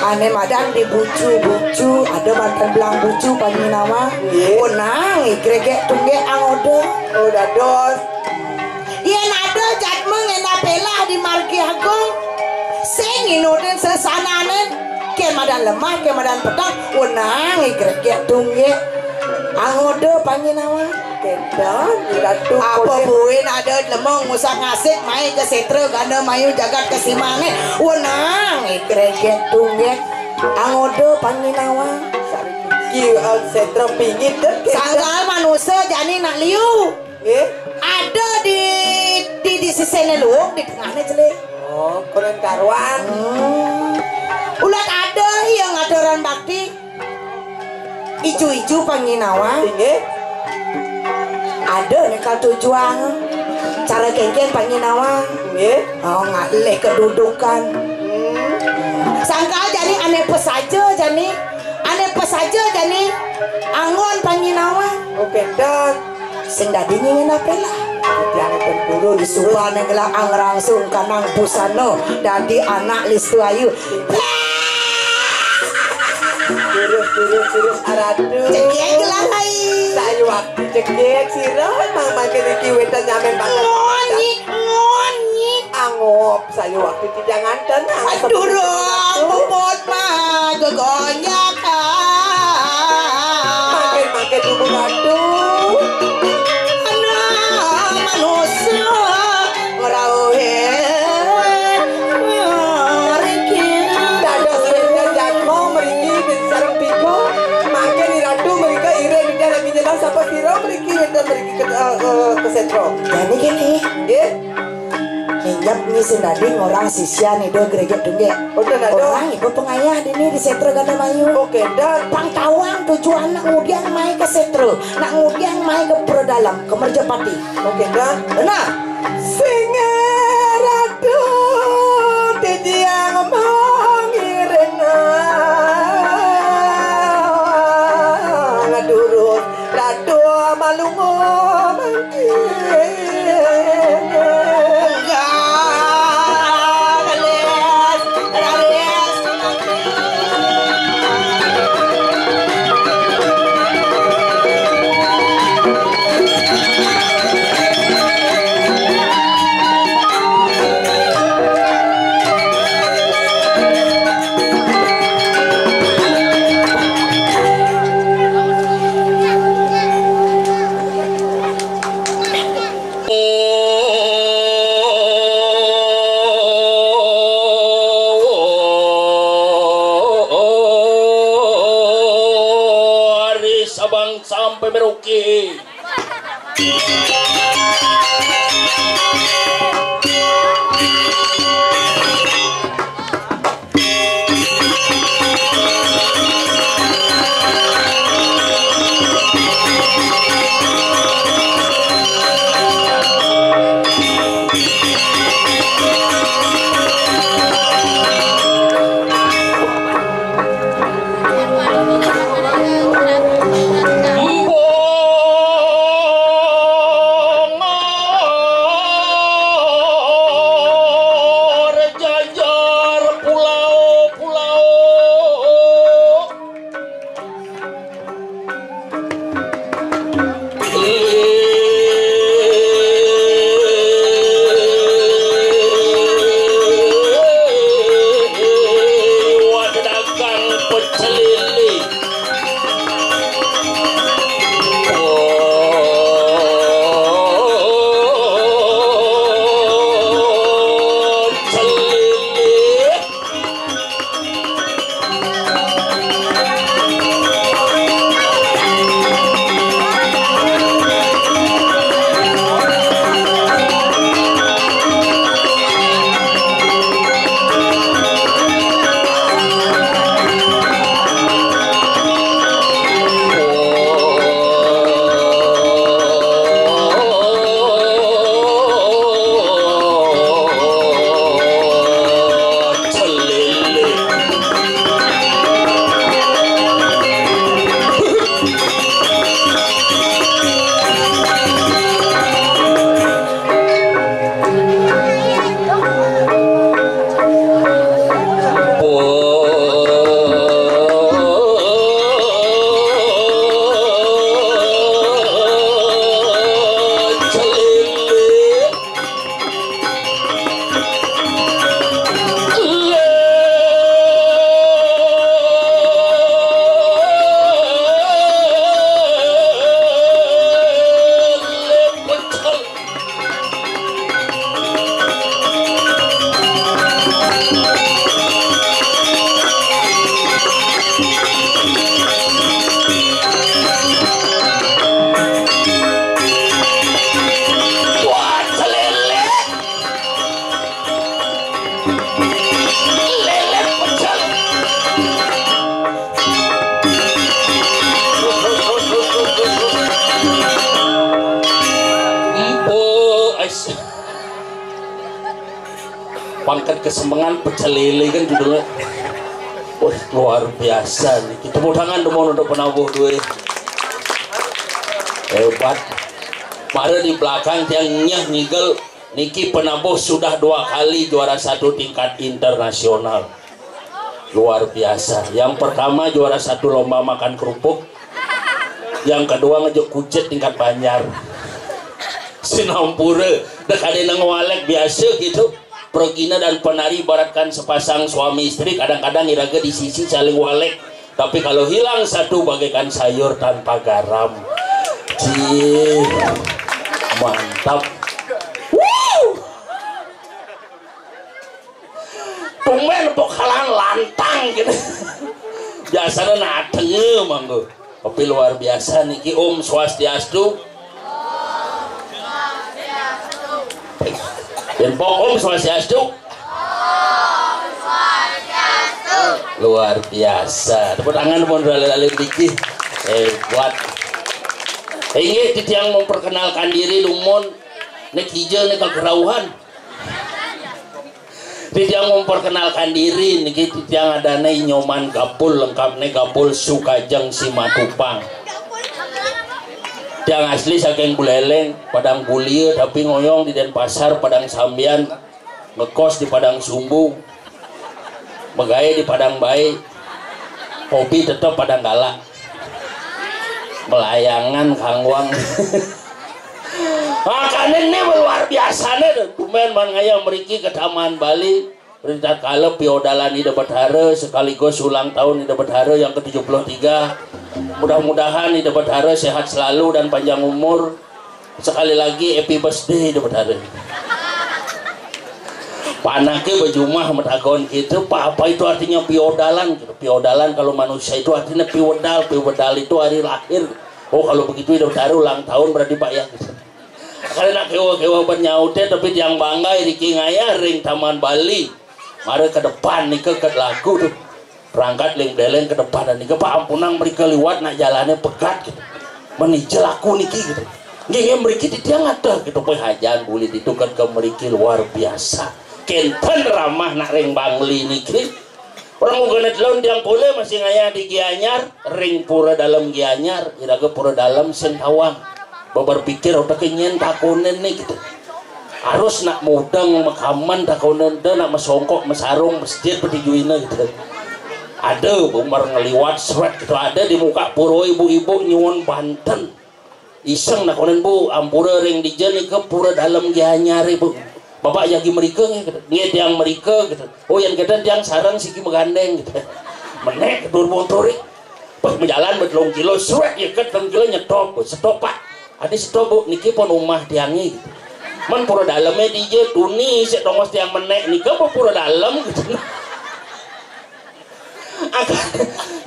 Ané madan di bucu-bucu, ada madan belang bucu Panji Nawang. Nggih. Wenang I Grégék Tunggék angoda. Oh, dados. Yén ada jadma ngéndah pélah di margi agung, sing nginudin sesanané, kén madan lemah, kén madan peteng, wenang I Grégék Tunggék angoda Panji Nawang. Kénten, Ratu. Apa buin ada lemong ngusak-ngasik mai ka sétra Gandamayu jagat kasimané, wenang I Grégék Tunggék angoda Panji Nawang. Ki, eh, sétra pingit deh, kénten. Sangkal manusa jani nak liu. Nggih. Ada di, di, di sisiné luung, di tengahné celik. Oh, konon karuan. Hmm. Ulat ada iya ngaturan bakti. Ijo-ijo Panji Nawang. Inggih. Ada né kal tujuan. Cara kénkén Panji Nawang. Nggih. Oh, ngalih kedudukan. Hmm. Sangkal jani ané pesaja jani. Ané pesaja jani. Anggon Panji Nawang. Oh, kénten. Sing dadi nyingin apa lah? Titiang ten purun. Disubané gelah angrangsung kanang busana dadi anak Listu Ayu. Terus, terus, terus, aradu. Cegek gelah ai. Sayu waktu cegek, sira mang mangkin iki wétan nyamén banget. Ngonyik, ngonyik. Angop, sayu waktu titiang nganten. Aduh, rong, bobot mah gegonjak. Makin, makin dulu, aduh. Anak manusia ngerauhin mriki. Dados wénten jadma mriki sareng tiga. Mangkin I Ratu mrika iring dadi lagi nyelah sapa sira mriki wénten mriki ke, eh, ke, ke sétra. Jani kéné. Nggih. Minjep nyi sing dadi ngorang sisian Ida Grégék Tunggék. Boten ada. Orang ibu pengayah dini di sétra Gandamayu. Oké, dan pang tawang tujuan nak ngudiang mai ke sétra, nak ngudiang mai ke Pura Dalem, ke Merjapati. Oké, dan benar. Sing Ratu titiang mangiring durus Ratu malunga mangkin. Pangkat kesemengan pecel lele kan judulnya. Wah, luar biasa nih. Kita tepuk tangan dulu untuk penabuh duit. Hebat. Mara di belakang tiang nyeh ngigel, niki penabuh sudah dua kali juara satu tingkat internasional. Luar biasa. Yang pertama juara satu lomba makan kerupuk. Yang kedua ngejek kucit tingkat Banjar. Sinampura, dah kada nang walek biasa gitu. Progina dan penari ibaratkan sepasang suami istri, kadang-kadang iraga di sisi saling walek. Tapi kalau hilang satu bagaikan sayur tanpa garam. Cih, mantap. Wuh. Tumben pok kalang lantang gitu. Biasanya natenge manggo. Tapi luar biasa niki. Om Swastiastu. Dan pok Om Swastiastu. Luar biasa. Tepuk tangan pun alit-alit niki. Hebat. Inggih, titiang memperkenalkan diri dumun. Nek hijau nek kegerauhan. Titiang memperkenalkan diri niki, titiang adane Nyoman Gapul, lengkapne Gapul Sukajeng Simatupang. Tiang asli saking Buleleng, Padang Bulia, tapi ngoyong di Denpasar, Padang Sambian, ngekos di Padang Sumbu, megawe di Padang Bae, hobi tetep Padang Galak. Melayangan kangwang. Makanya ini luar biasa nih, tumben man ngayah meriki ke Taman Bali. Ritatkala piodalan Ida Betara sekaligus ulang tahun Ida Betara yang ketujuh puluh tiga. Mudah-mudahan Ida Betara sehat selalu dan panjang umur. Sekali lagi, happy birthday Ida Betara. Panake bejumah metakon gitu, apa, apa itu artinya piodalan gitu. Piodalan kalau manusia itu artinya piwedal, piwedal itu hari lahir. Oh, kalau begitu Ida Betara ulang tahun berarti Pak ya gitu. Karena kewa-kewa penyautnya, tapi tiang bangga riki ngayah ring Taman Bali. Mari ke depan nih ke lagu tuh. Perangkat ling beleng ke depan dan nih Pak, ampunang mereka liwat nak jalannya pegat gitu. Menijel aku niki gitu. Nggih, nggih, mriki titiang ngateh gitu, kowe hajan buli ditukar ke mriki luar biasa. Kenten ramah nak ring Bangli niki. Orang mugana telon tiang pule masih ngayah di Gianyar, ring pura dalam Gianyar, iraga pura dalam sing tawang. Beberpikir otak nyen takonen nih gitu. Harus nak mudeng makaman takonen deh, nak mesongkok mesarung masjid petijuina gitu. Ada bumar ngeliwat seret gitu, ada di muka pura ibu-ibu nyuwun banten. Iseng nakonin, "Bu, ampura ring dija nika pura dalem Gianyar, Bu." "Bapak jagi mrika nggih?" Gitu. "Nggih, tiang mrika," gitu. "Oh, yan keten tiang sareng siki magandeng," gitu. Menek dur motor. Pas majalan ba telung kilo, srek ya ket telung kilo nyetop, "Setop, Pak." "Adi setop, Bu, niki pun umah tiange," gitu. "Men pura daleme dija?" "Tuni sik tongos tiang menek nika apa pura dalem?" Gitu.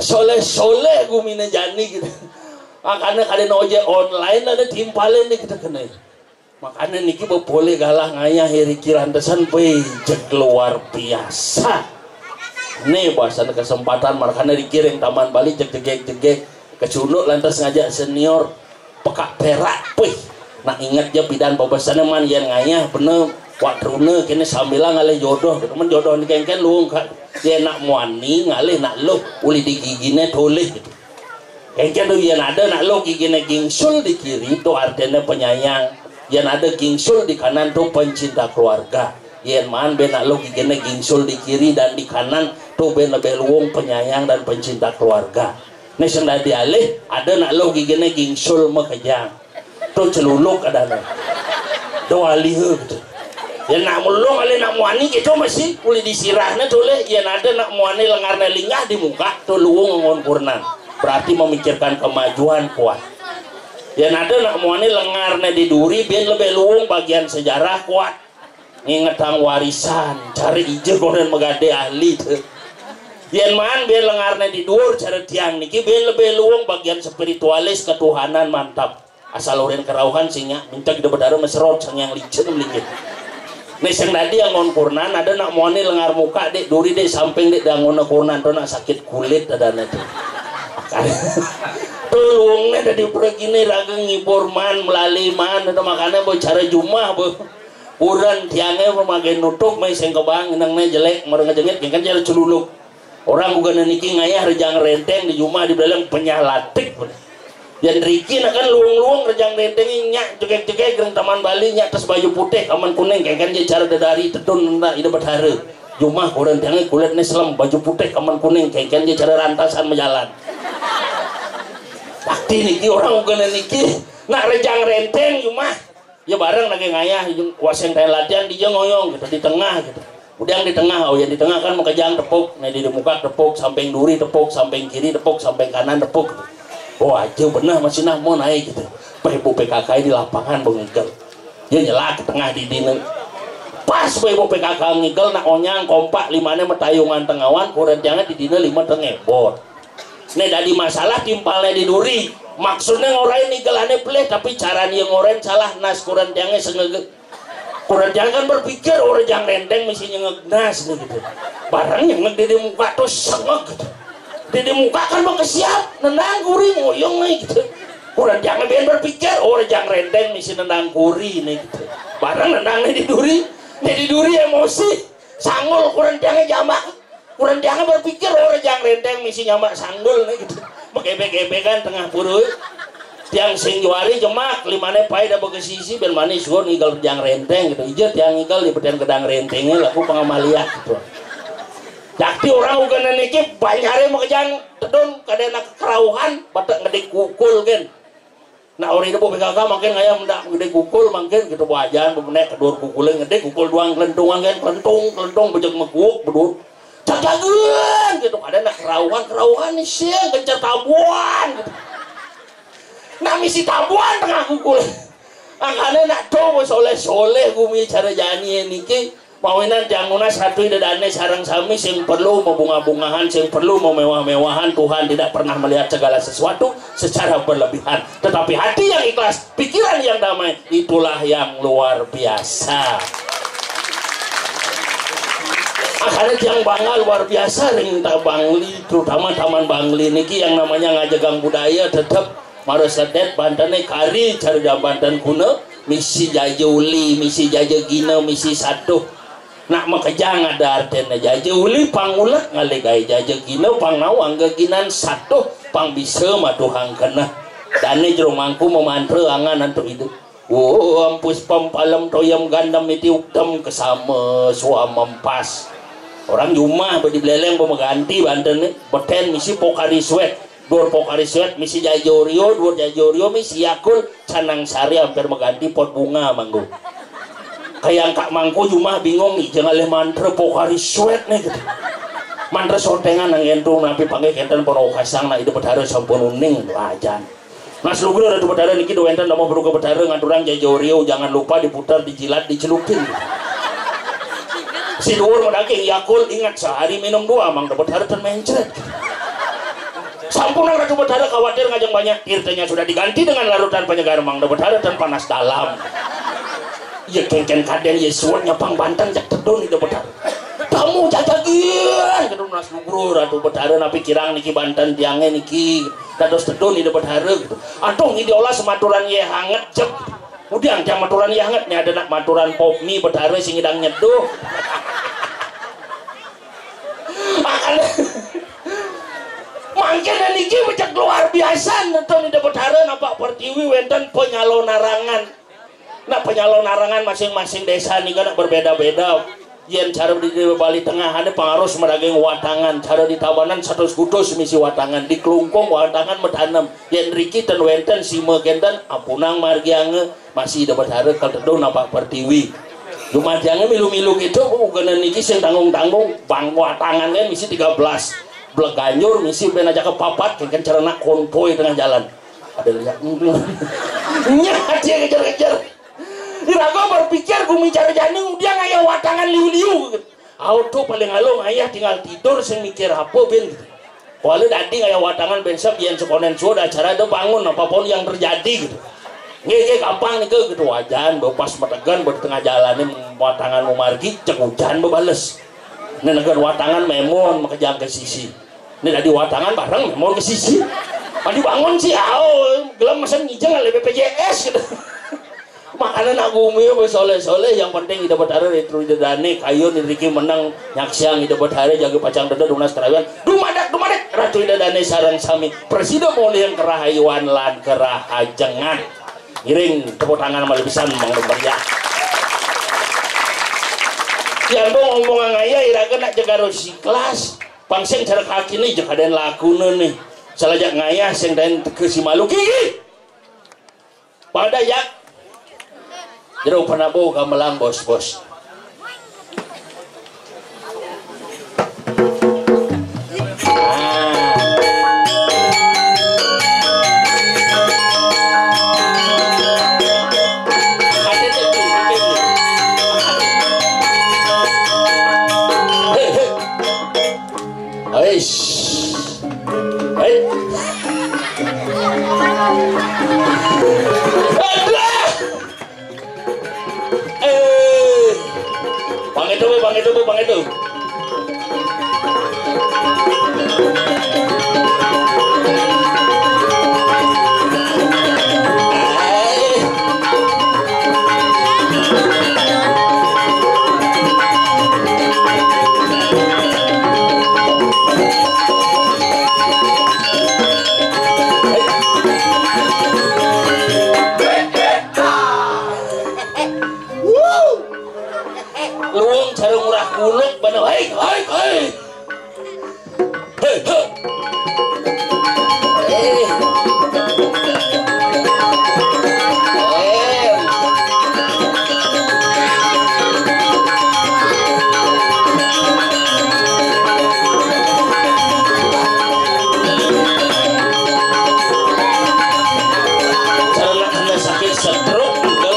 Soleh-soleh gumine jani gitu. Makanya kada ojek online ada timpalin nih kita kena. Makanya niki bepole galah ngayah riki lantesan, weh, jeg luar biasa. Nih bahasanya kesempatan, makanya dikiring Taman Bali jeg jegek-jegek. Kecunduk lantas ngajak senior pekak perak, weh. Nak ingat ja pidan babasannya man, yan ngayah bener, wak truna kini sambilang ngalih jodoh. Men jodoh ni kengken luung kak, ya nak muani ngalih nak luh, uli di gigine tolih gitu. Engken tu, yen ada nak luh gigine gingsul di kiri, tu artine penyayang. Yen ada gingsul di kanan, tu pencinta keluarga. Yen maan be nak luh gigine gingsul di kiri dan di kanan, tu be lebih luung penyayang dan pencinta keluarga. Nek sing dadi alih, ada nak luh gigine gingsul makejang. Tu celuluk adane. Tu aliha gitu. Yen nak melung alih nak muani gitu masih, uli disirahne tu leh. Yen ada nak muani lengarne linggah di muka, tu luung ngon kurnan. Berarti memikirkan kemajuan kuat. Yen ada nak muani lengarne di duri, bin lebih luung bagian sejarah kuat. Ngingetang warisan, cara ija konen megade ahli tu. Yen maan bin lengarne di dur, cara tiang niki bin lebih luung bagian spiritualis ketuhanan mantap. Asal urin kerauhan sing nyak, mencak ida bedara meserot sang yang licin melinggih. Nih sing dadi yang ngon kurnan, ada nak muani lengar muka dek duri dek samping dek dangona kurnan tu nak sakit kulit ada tu. Tulungné dadi pregine raga ngibur man, melali man, itu makanya bo cara jumah bo. Kuren tiangé memakai nutup, mai sing kebang, nengné jelek, mara ngejengit, kan cara celuluk. Orang bukan niki ngayah rejang renteng di jumah di belakang penyalatik. Yang riki nak kan luung-luung rejang renteng nyak jegek-jegek gereng taman Bali nyak tas baju putih kaman kuning kan dia cara dedari tedun ndak ida betara. Jumah kuren tiangé kulit ni selem baju putih kaman kuning kan dia cara rantasan mejalan. Bakti niki orang bukan niki nak rejang renteng jumah. Ya bareng lagi ngayah, waseng kain latihan di ngoyong gitu di tengah gitu. Udah di tengah, oh ya di tengah kan makejang tepuk, nah di muka tepuk, samping duri tepuk, samping kiri tepuk, samping kanan tepuk. Oh aja benar masih nah mau naik gitu. Bah ibu P K K di lapangan bengigel. Dia nyelak ke tengah di dina. Pas bah ibu P K K ngigel nak onyang kompak limane metayungan tengawan, kuren jangan di dina lima tengebot. Nek dadi masalah timpalnya di duri. Maksudnya ngorain nigelane pelih tapi caranya ngorain salah nas kuran tiangnya sengege. Kuran tiang kan berpikir orang jang renteng mesti nyengeg nas nih gitu. Barang nyengeg di muka tuh sengeg gitu. Di muka kan mau kesiap nendang kuri ngoyong nih gitu. Kuran tiangnya biar berpikir orang jang renteng mesti nendang kuri nih gitu. Barang nendang nih di duri, nih di duri emosi. Sanggul kuran tiangnya jamak. Kurang jangan berpikir orang jang renteng misi nyamak sanggul nih gitu. Bekebek-kebekan tengah purui. Tiang sing juari jemak limane pai dah bekesisi ben manis gon ngigal jang renteng gitu. Ija tiang ngigal di betian gedang rentengnya laku pengamalia gitu. Jakti orang uganan niki banyare makejang tedun kada nak kerauhan batak ngedik kukul kan. Nah, orang itu P K K makin ngayam ndak gede kukul makin gitu bu ajan bu menek kedur kukulnya gede kukul doang kelentungan kan kelentung kelentung bejek meguk bedut. Cagagan gitu ada nak kerauhan kerauhan nih sih gencar tabuan gitu. Nah misi tabuan tengah kukul. Angkane nak do soleh soleh gumi cara jani niki. Mawinan tiang nunas ratu ida dane sarang sami sing perlu mebunga-bungahan, sing perlu memewah-mewahan. Tuhan tidak pernah melihat segala sesuatu secara berlebihan. Tetapi hati yang ikhlas, pikiran yang damai, itulah yang luar biasa. Makanya tiang bangga luar biasa ring Bangli, terutama Taman Bangli niki yang namanya ngajegang budaya tetap Mara sedet bantane kari cara jam bantan kuna misi jaja uli, misi jaja gina, misi satuh. Nak makejang ada artene jaja uli pang ulek ngalih gawe jaja gina pang nawang geginan satuh pang bisa maduhang kena. Dane jero mangku memantra angan antuk idup. Om puspam palem toyam gandam iti uktam kesama suamam pas. Orang jumah bedi beleleng pemeganti banten ni beten misi pokari suet. Dur pokari suet misi jajorio, dur jajorio misi yakul canang sari hampir mengganti pot bunga manggu. Kayang kak mangku jumah bingung nih jangan leh mantra pokari suet nih gitu. Mantra sontengan nang entu napi panggih kenten pono kasang nak itu betara sampun uning ajan. Mas Lugro Ratu Betara niki do wenten nama beruga betara ngaturang jajorio jangan lupa diputar dijilat dicelupin. Si dhuwur medaging Yakult ingat sehari minum dua mang do betara ten mencret. Sampun nang Ratu Betara khawatir ngajeng banyak tirtanya sudah diganti dengan larutan penyegar mang do betara ten panas dalam. Ya kengken kaden ya suwet nyapang banten jak tedun itu betara. Tamu jajagian gitu Mas Lugro Ratu Betara napi kirang niki banten tiange niki. Dados tedun ida betara gitu. Aduh ini diolah sematuran ye hanget jep. Kemudian tiang maturan ye hanget nih ada nak maturan pop mie betara sing idang nyeduh. Makanya mangkin niki becek luar biasa nonton ida betara nampak pertiwi wenten penyalonarangan. Nah penyalonarangan masing-masing desa nih kan berbeda-beda. Yen cara di Bali Tengah ada pengaruh semedaging watangan, cara di Tabanan satus kutus misi watangan, di Klungkung watangan metanem. Yen riki ten wenten sima kenten apunang margiange masih ida betara kal teduh nampak pertiwi. Cuma jangan milu-milu gitu, bukan niki sing tanggung-tanggung, bang watangan kan misi tiga belas. Bleganjur misi ben aja ke papat, kan cara nak konvoy tengah jalan. Ada lihat. Nyah dia kejar-kejar. Iraga berpikir gumi cara jani udah ngaya watangan liu-liu. Auto paling alo ngayah tinggal tidur sing mikir apa ben gitu. Kuala dadi ngayah watangan ben sep yen sekonen suud acara ada bangun apapun yang terjadi gitu. Nggih nggih gampang nika gitu wajan bepas metegan ber tengah jalan ni watangan memargi cek hujan bebales. Nenegan watangan memon makejang ke sisi. Ini tadi watangan bareng, mau ke sisi. Mandi bangun sih, aw, gelem mesen ngijeng oleh B P J S gitu. Makanya nak gumi apa soleh-soleh, yang penting Ida Betara, Ratu Ida Dane, kayun riki menang, nyaksiang Ida Betara, jaga pacang dada, tunas kerawian. Dumadak, dumadak, Ratu Ida Dane sareng sami. Presida mulih yang kerahayuan lan kerahajengan. Ngiring tepuk tangan malih pisan, Mang Lembar ya. Yan dong ngomong ngaya, iraga nak jaga si kelas. Pang sing cara kaki nih, jekaden lakuna nih. Salajak ngayah sing daen teka si malu gigi. Pada yak. Jero panabo gamelang bos-bos. Ah. Ada tuh, ada tuh. Hei, hei. Ais. Ais. Aduh. Eh. Bang itu, Bang itu, Bang itu. Luwung sareng urah kuluk, bana, hei, hei, hei. Hei, hei. Eh. Eh. Cara kena sakit stroke, gitu.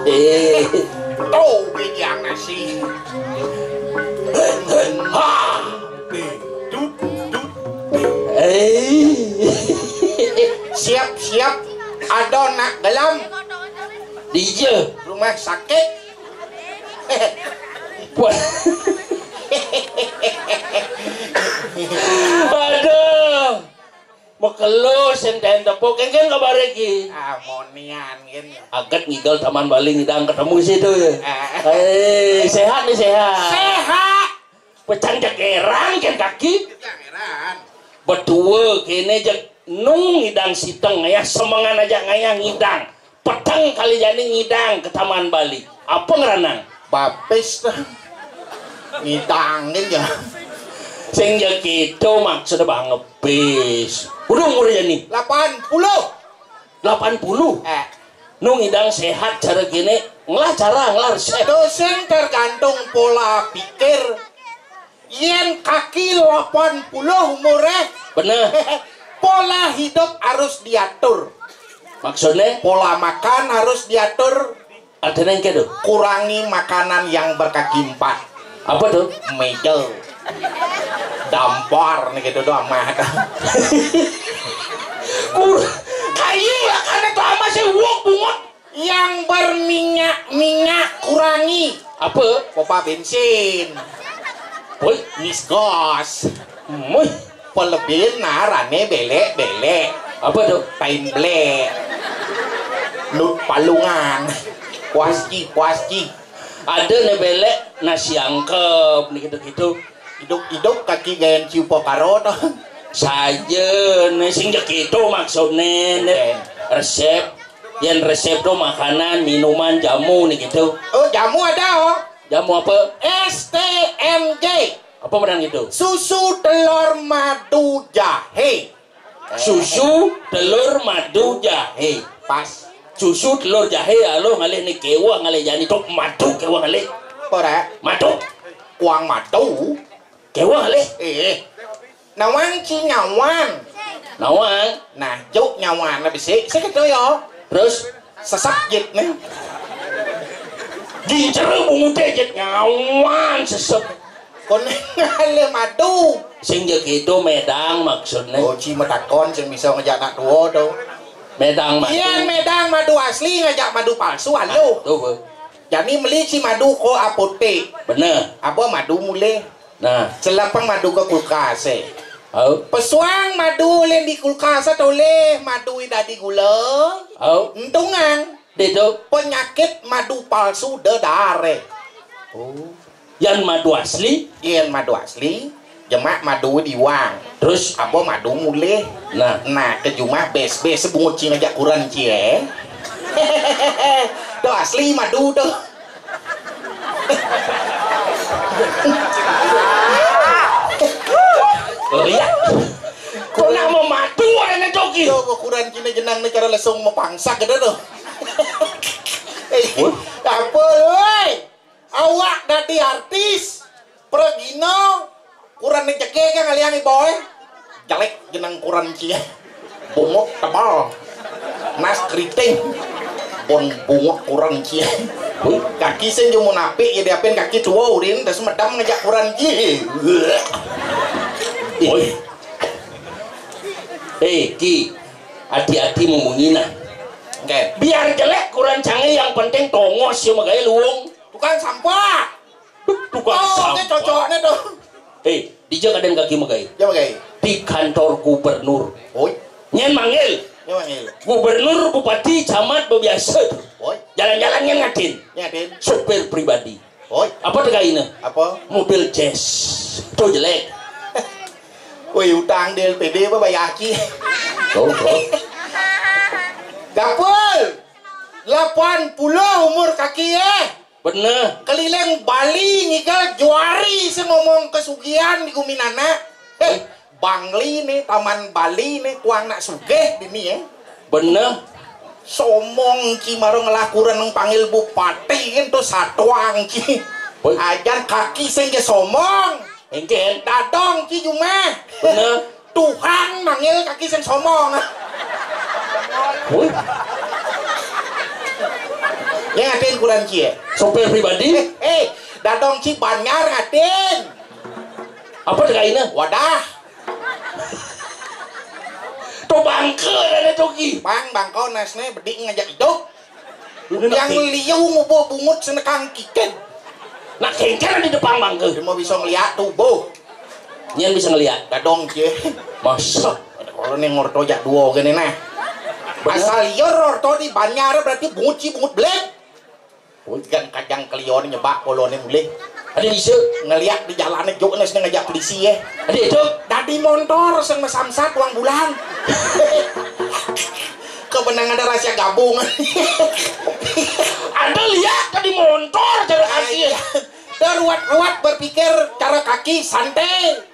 Eh. Tuh, biji nasi. Ha. Dut, dut. Eh. Siap, siap. Ada nak dalam. Di rumah sakit. Wah. Aduh. Mekelo sing daen tepuk, kengken kabar iki. Amonian gin. Aget ngigel Taman Bali ngidang ketemu situ ya. Eh. Eh, sehat nih, sehat. Sehat. Pecan jegerang ken kaki. Jegerang. Betua kene jeg nung ngidang siteng ngayah semengan aja ngayah ngidang. Peteng kali jani ngidang ke Taman Bali. Apa ngeranang? Bapis tuh. Ngidangin ya. Sing ya gitu maksudnya bang ngebis. Udah umur jani? Delapan puluh. Delapan puluh? Eh. Nu ngidang sehat cara gini, ngelah cara, ngelah resep. Itu sing tergantung pola pikir. Yen kaki delapan puluh umure. Bener. Pola hidup harus diatur. Maksudnya? Pola makan harus diatur. Artinya yang gitu? Kurangi makanan yang berkaki empat. Apa tuh? Mejel. Dampar nih gitu doang mah. Kur-, kayu lah karena tuh ama sih wok bungut. Yang berminyak-minyak kurangi. Apa? Pompa bensin. Woi. Misgos. Muih. Pelebin narane belek-belek. Apa tuh? Paimble. Lut palungan. Kuasci, kuasci. Ada nih belek nasi angkep nih gitu-gitu. Hidup-hidup kaki gayan ciu pokaro tuh. Saja nih sing gitu maksudnya nih. Oke. Resep. Yang resep tuh makanan, minuman, jamu nih gitu. Oh, jamu ada, oh. Jamu apa? S T M J. Apa menang gitu? Susu, telur, madu, jahe. Susu, telur, madu, jahe. Pas. Susu, telur, jahe, alo ngalih nih kewah ngalih jani tok madu kewah ngalih. Apa, Rek? Madu. Kuang madu. Kewah ngalih. Eh. Nawang ci nyawan. Nawang. Nah, juk nyawan bisa. Saya gitu ya. Terus? Sesep jit nih. Gincer bungut jit nyawan sesep. Kon ngalih madu. Sing ya gitu medang maksudnya. Oh, ci metakon sing bisa ngejak anak tua tuh. Medang madu. Yén medang madu asli ngajak madu palsu, aluh. Tuh, Bu. Jani meli ci madu ka apotek. Bener. Aba madu mulih. Nah. Celepeng madu ka kulkas, é. Au. Pesuang madu ulin di kulkas, tolih madu dadi gula. Au. Entungang. Ditu. Penyakit madu palsu dedar, é. Oh. Yan madu asli? Yén madu asli, jemak madu diwang. Terus? Aba madu mulih. Nah. Nah, ka jumah bes-bes bungut ci ngajak kuren ci, é. Tuh asli madu tuh. Lihat. Kok nak mau madu ané jogi? Yo, kuren ci né jenang né cara lesung mapangsak gitu tuh. Eh, apa, woi? Awak dadi artis, pragina, kuren né jegég kan ngaliang iboé. Jelék jeneng kuren ci. Bungut tebel. Nas keriting. Bon bungut kuren ci. Kaki sing jumun apik ya diapin kaki tua urin terus medem ngajak kuren ci. Oi. Eh, Ki, hati-hati ngomongin nah. Oke. Biar jelek kuren cangé yang penting tongos ya magaé luung. Tukang sampah. Tukang sampah. Oké, cocokné tuh. Eh, dija kadén kaki magaé? Ya, magaé. Di kantor gubernur. Oi. Nyén manggil. Nyén manggil. Gubernur, bupati, camat, biasa. Oi. Jalan-jalan nyén ngadén. Ngadén. Supir pribadi. Oi. Apa tekaina? Apa? Mobil jazz. Tuh jelek. Woi, utang di L P D apa bayar aki? Tuh, tuh. Gapul. Delapan puluh umur kaki ya. Bener. Keliling Bali ngigal juari sing ngomong kesugihan di guminana. Eh, Bangli nih, Taman Bali nih, kuang nak sugih dini ya. Bener. Somong ci maro ngelakuran nang panggil bupati kan tuh satuang ci. Woi. Ajan kaki sing ge somong. Engken. Dadong ci jumah. Bener. Tuhan manggil kaki sing somong. Woi. Ya ngatin kuran ci ya. Sopir pribadi. Eh, eh, dadong ci banyar ngatin. Apa tekaina? Wadah. To bangke dana togi. Bang, bangko nasne bedik ngajak idup. Yang liu ngubuh bungut senekang kiken. Nak kengker di depan bangke. Dia mau bisa ngeliat tubuh. Nyen bisa ngeliat. Dadong cie. Masa. Kalau nih ngorto jak dua gini nah. Bener. Asal liur orto di banyar berarti bungut ci bungut belek. Woi, kan kajang kelion nyebak polone mulih. Ada bisa ngeliat di jalannya jok nes ngajak polisi ya. Ada itu. Dadi montor sing samsat uang bulan. Kebenang ada rahasia gabung. Ada lihat tadi montor cara kaki. Ruwet-ruwet berpikir cara kaki santai.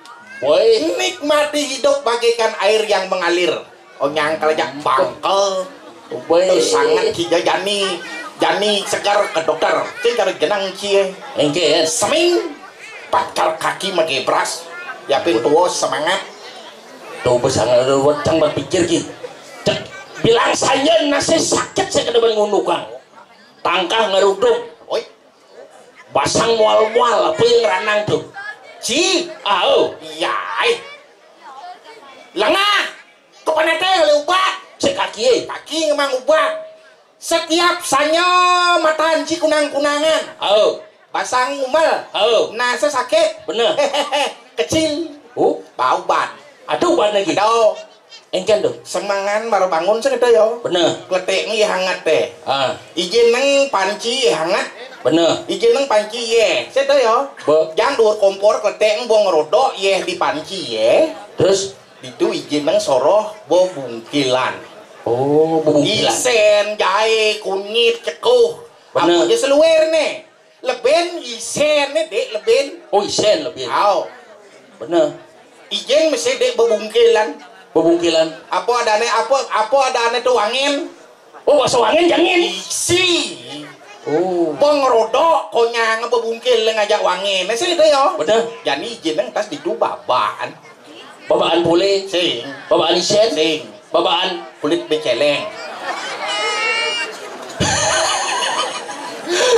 Woi. Nikmati hidup bagaikan air yang mengalir. Oh nyangkal aja bangkel. Woi. Tuh sangat hija jani jani segar ke dokter. Sing cara jenang cie. Engke ya. Seming patkal kaki magebras. Yapin tuwo semangat. Tuh besangat ruwet cang berpikir ki. Cek bilang saya nasi sakit saya kena ngunukang. Tangkah ngeruduk. Oi. Basang mual-mual apa yang ranang tuh? Ci. Ah, oh. Iya, eh. Lengah. Kepanete oleh ubat. Cek kaki, eh. Kaki emang ubat. Setiap sanya mata anci kunang-kunangan. Oh. Basang umel. Oh. Nasa sakit. Bener. Kecil. Oh. Bau ban. Ada ubat lagi. Ada. Engken tuh. Semangan baru bangun sing itu yo. Bener. Kletek ni hangat teh. Ah. Ijin neng panci ye hangat. Bener. Ijin neng panci ye. Sing itu yo. Be. Jang dur kompor kletek neng buang rodok ye di panci ye. Terus? Itu ijin neng soroh bebungkilan. Oh, bebungkilan. Isen, jahe, kunyit, cekuh. Bener. Apa aja seluer nih. Leben isen nih dek leben. Oh, isen leben. Aw. Bener. Ijin mesti dek bebungkilan. Bebungkilan. Apa adane apa apa adane tuh angin. Oh, bahasa angin jangin. Isi. Oh. Bang rodok konyang bebungkil ngajak wangin. Nah, sih itu ya. Bener. Jani ijin neng tas ditu babaan. Babaan pule. Sing. Babaan isen. Sing. Babaan kulit beceleng.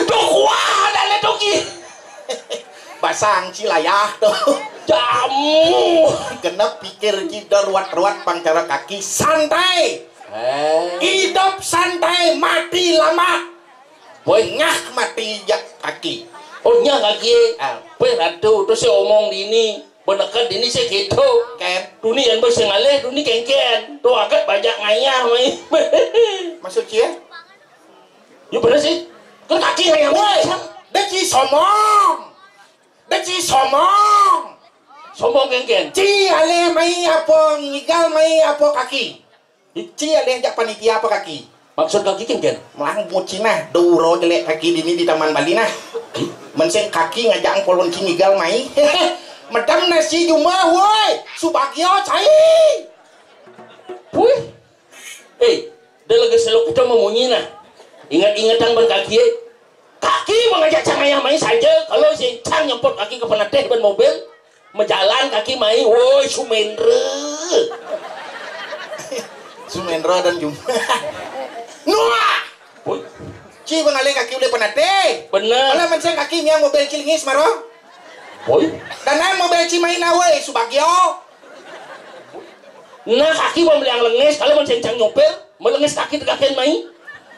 Tuh kuah dan itu ki. Basang cilayah tuh. Jamu. Genep pikir kita ruat-ruat pang cara kaki santai. Eh. Idup santai, mati lambat. Boy, nyah mati jak kaki. Oh, nyah kaki. Ah. Boy, ratu, terus si omong dini, benekat dini si gitu. Ken. Duni yang bos ngalih, duni kengken. Tuh agak banyak ngayah, mai. Maksud cie? Ya bener sih. Kan kaki ngayah. Woi, deci somong. Deci somong. Somong kengken. Ci alih mai apa ngigal mai apa kaki? Ci alih jak panitia apa kaki? Maksud kaki kengken? Melang buci nah, duro jelek kaki dini di Taman Bali nah. Menseng kaki ngajak polon ci ngigal mai. Medam nasi jumah, woi. Subagio cai. Wih. Eh, dia lagi seluk kita memunyi nah. Ingat-ingat yang berkaki, eh. Kaki mengajak cang ayah main saja. Kalau si cang nyempot kaki ke penateh ban mobil, mejalan kaki main, woi, Sumendra. Sumendra dan Jumah. Nuah. Woi. Ci bengalih kaki ulih penateh. Bener. Kalau menceng kaki miang mobil cilingis maro. Woi. Dan mobil ci main awai Subagio. Nah, kaki mau meliang lengis, kalau mau cencang nyopir, melengis kaki tegakin mai.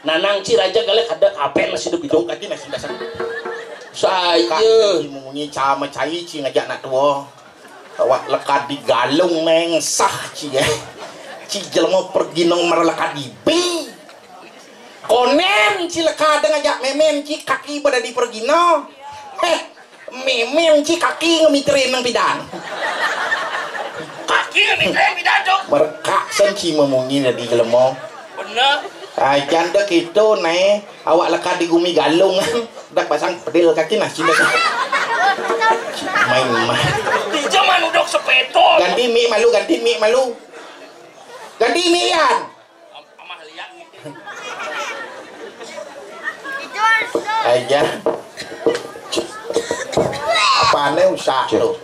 Nanang ci raja galak ada kapen nasi hidup hidup kaki nasi dasar. Saya. Kaki munyi cama cai ci ngajak nak tua. Awak lekad di galung neng sah ci ya. Ci jelema pergi nong merlekad di bi. Konen ci lekad ngajak memen ci kaki pada di pergi no. Heh. Memen ci kaki ngemitrin nang pidan. Kaki ngemitrin pidan tu. Merekak sen ci memunyi dari jelema. Bener. Ajan dah gitu ne, awak lekat di gumi galung. Dak pasang pedil kaki nah cinta. Main mah. Di zaman udok sepeda. Ganti mik malu, ganti mik malu. Ganti mik yan. Aja. Apane usah tu?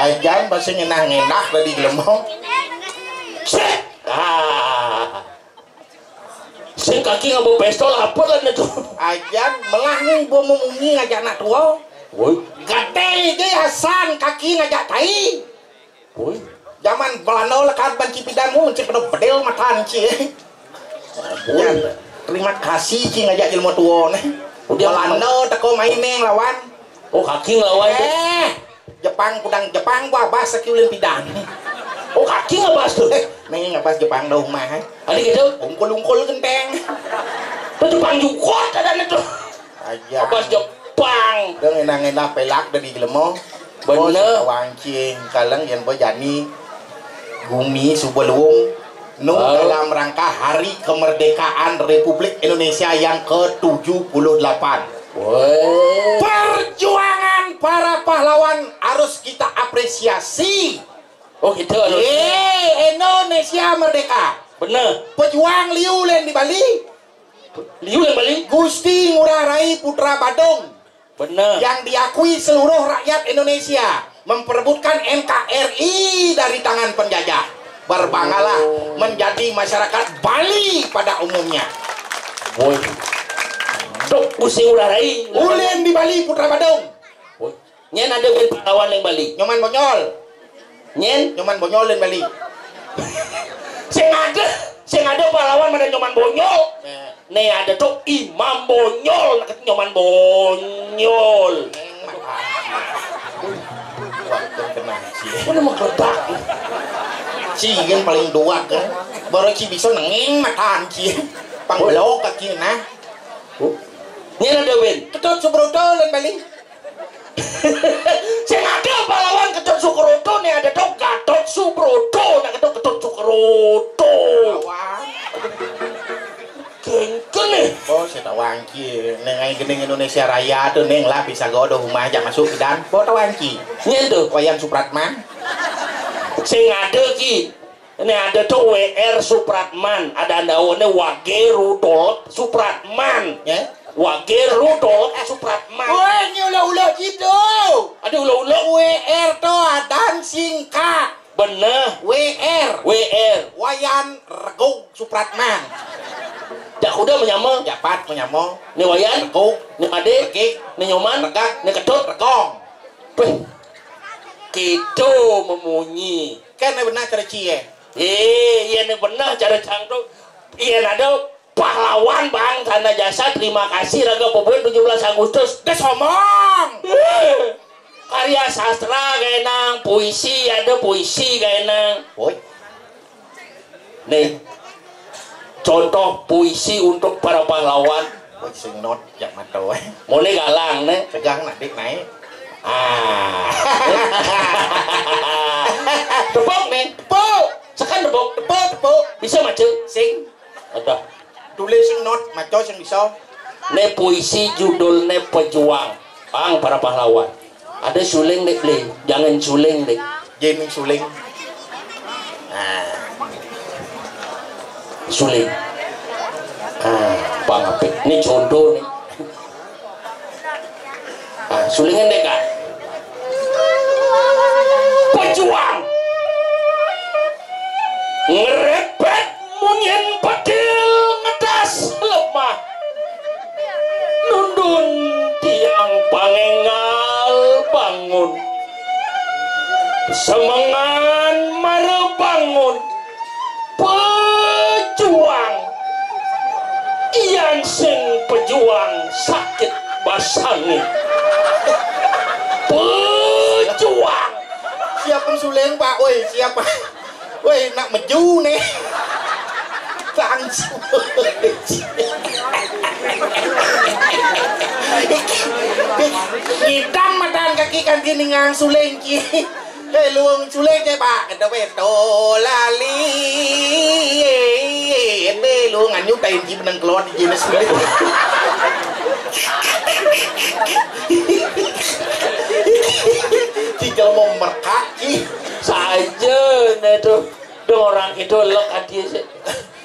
Ajan masih ngenah-ngenah tadi gelemong. Set. Ah. Sing kaki ngabo pistol apa lah tu? Ajan melah ni bo memunyi ngajak anak tua. Woi. Gatel je asan kaki ngajak tai. Woi. Zaman Belanda lekat ban ci pidan mu, ci penuh bedil matan ci. Woi. Terima kasih ci ngajak jelma tua nih. Udah Belanda teko main neng lawan. Oh, kaki ngelawan tu. Eh, Jepang kudang Jepang gua abas saki ulin pidan. Oh, kaki ngabas tu. Eh, neng ngabas Jepang dah rumah eh. Ada gitu? Ungkul-ungkul genteng. Tu Jepang juga ada tu. Aja. Abas Jepang. Dah ngena-ngena pelak dari jelema. Bener. Bos, kawan cing, kalang yang bojani gumi suba luung nu dalam rangka Hari Kemerdekaan Republik Indonesia yang ketujuh puluh delapan. Woi. Perjuangan para pahlawan harus kita apresiasi. Oh, gitu harus. Eh, Indonesia merdeka. Bener. Pejuang liu len di Bali. Liu len Bali. Gusti Ngurah Rai Putra Badung. Benar. Yang diakui seluruh rakyat Indonesia memperebutkan N K R I dari tangan penjajah. Berbanggalah menjadi masyarakat Bali pada umumnya. Boy. Dok pusing udah rai. Ulin di Bali Putra Badung. Boy. Nyen ada ben pahlawan yang Bali. Nyoman Bonyol. Nyen? Nyoman Bonyol dan Bali. Sing ada, sing ada pahlawan mana Nyoman Bonyol. Nih ada tuh Imam Bonyol, deket Nyoman Bonyol. Wah, kena ci. Mana mau keledak? Ci kan paling dua kan. Baru ci bisa nenging matan ci. Pang belok kaki nah. Nyen ada ben. Ketut Subroto dan Bali. Sing ada pahlawan Ketut Sukroto nih ada dong Gatot Subroto nak Ketut Ketut Sukroto. Pahlawan. Kengken nih. Oh, saya tahu angki. Neng ai gending Indonesia Raya tuh neng lah bisa godo rumah aja masuk dan bawa tahu angki. Nyen tuh. Wayan Supratman. Sing ada ki. Ini ada tuh W R Supratman, ada anda ini Wage Rudolf Supratman. Ya? Wage Rudolf Supratman. Woi, ini ulah-ulah gitu. Ada ulah-ulah. W R tuh adan singkat. Bener. W R. W R. Wayan Regog Supratman. Jak kuda menyama. Japat menyama. Ni Wayan. Regog. Ni Ade. Regik. Ni Nyoman. Regak. Ni Ketut. Regong. Weh. Gitu memunyi. Kan benar cara cie. Eh, iya nih bener cara cangkruk. Iya, ada pahlawan, Bang, sana jasa, terima kasih raga pembuat tujuh belas Agustus. Geus ngomong. Karya sastra gaenang, puisi, ada puisi gaenang. Woi. Nih, contoh puisi untuk para pahlawan. Woi, sing not, jak mata wé. Mulai galang, nih. Tegang nanti naik. Ah. Tepuk, nih. Tepuk. Sekan tepuk. Tepuk, tepuk. Bisa maca? Sing. Ada. Tulis sing not, maca sing bisa. Nih puisi judulnya Pejuang. Bang, para pahlawan. Ada suling, Dek, Dek. Jangan suling, Dek. Jeneng suling. Nah. Suling. Ah, Bang Apik. Ini contoh nih. Ah, sulingan, Dek, Kak. Pejuang. Ngerepet munyin petil ngedas lemah. Nundun tiang pangénggal bangun. Semengan mara bangun. Pejuang. Ian sing pejuang sakit basangé. Pejuang. Siap suling, Pak. Woi, siap, Pak. Woi, nak meju nih. Langsung. Ngidam matan kaki kan gini ngang suling ki. Eh, luung suling cé, Pak. Kata wé to lali. Eh, luung anyu tain ki benang kelot di jenis suling. Ki kalau mau merkak ki. Saja nih tuh. Dong orang itu lek ati sih.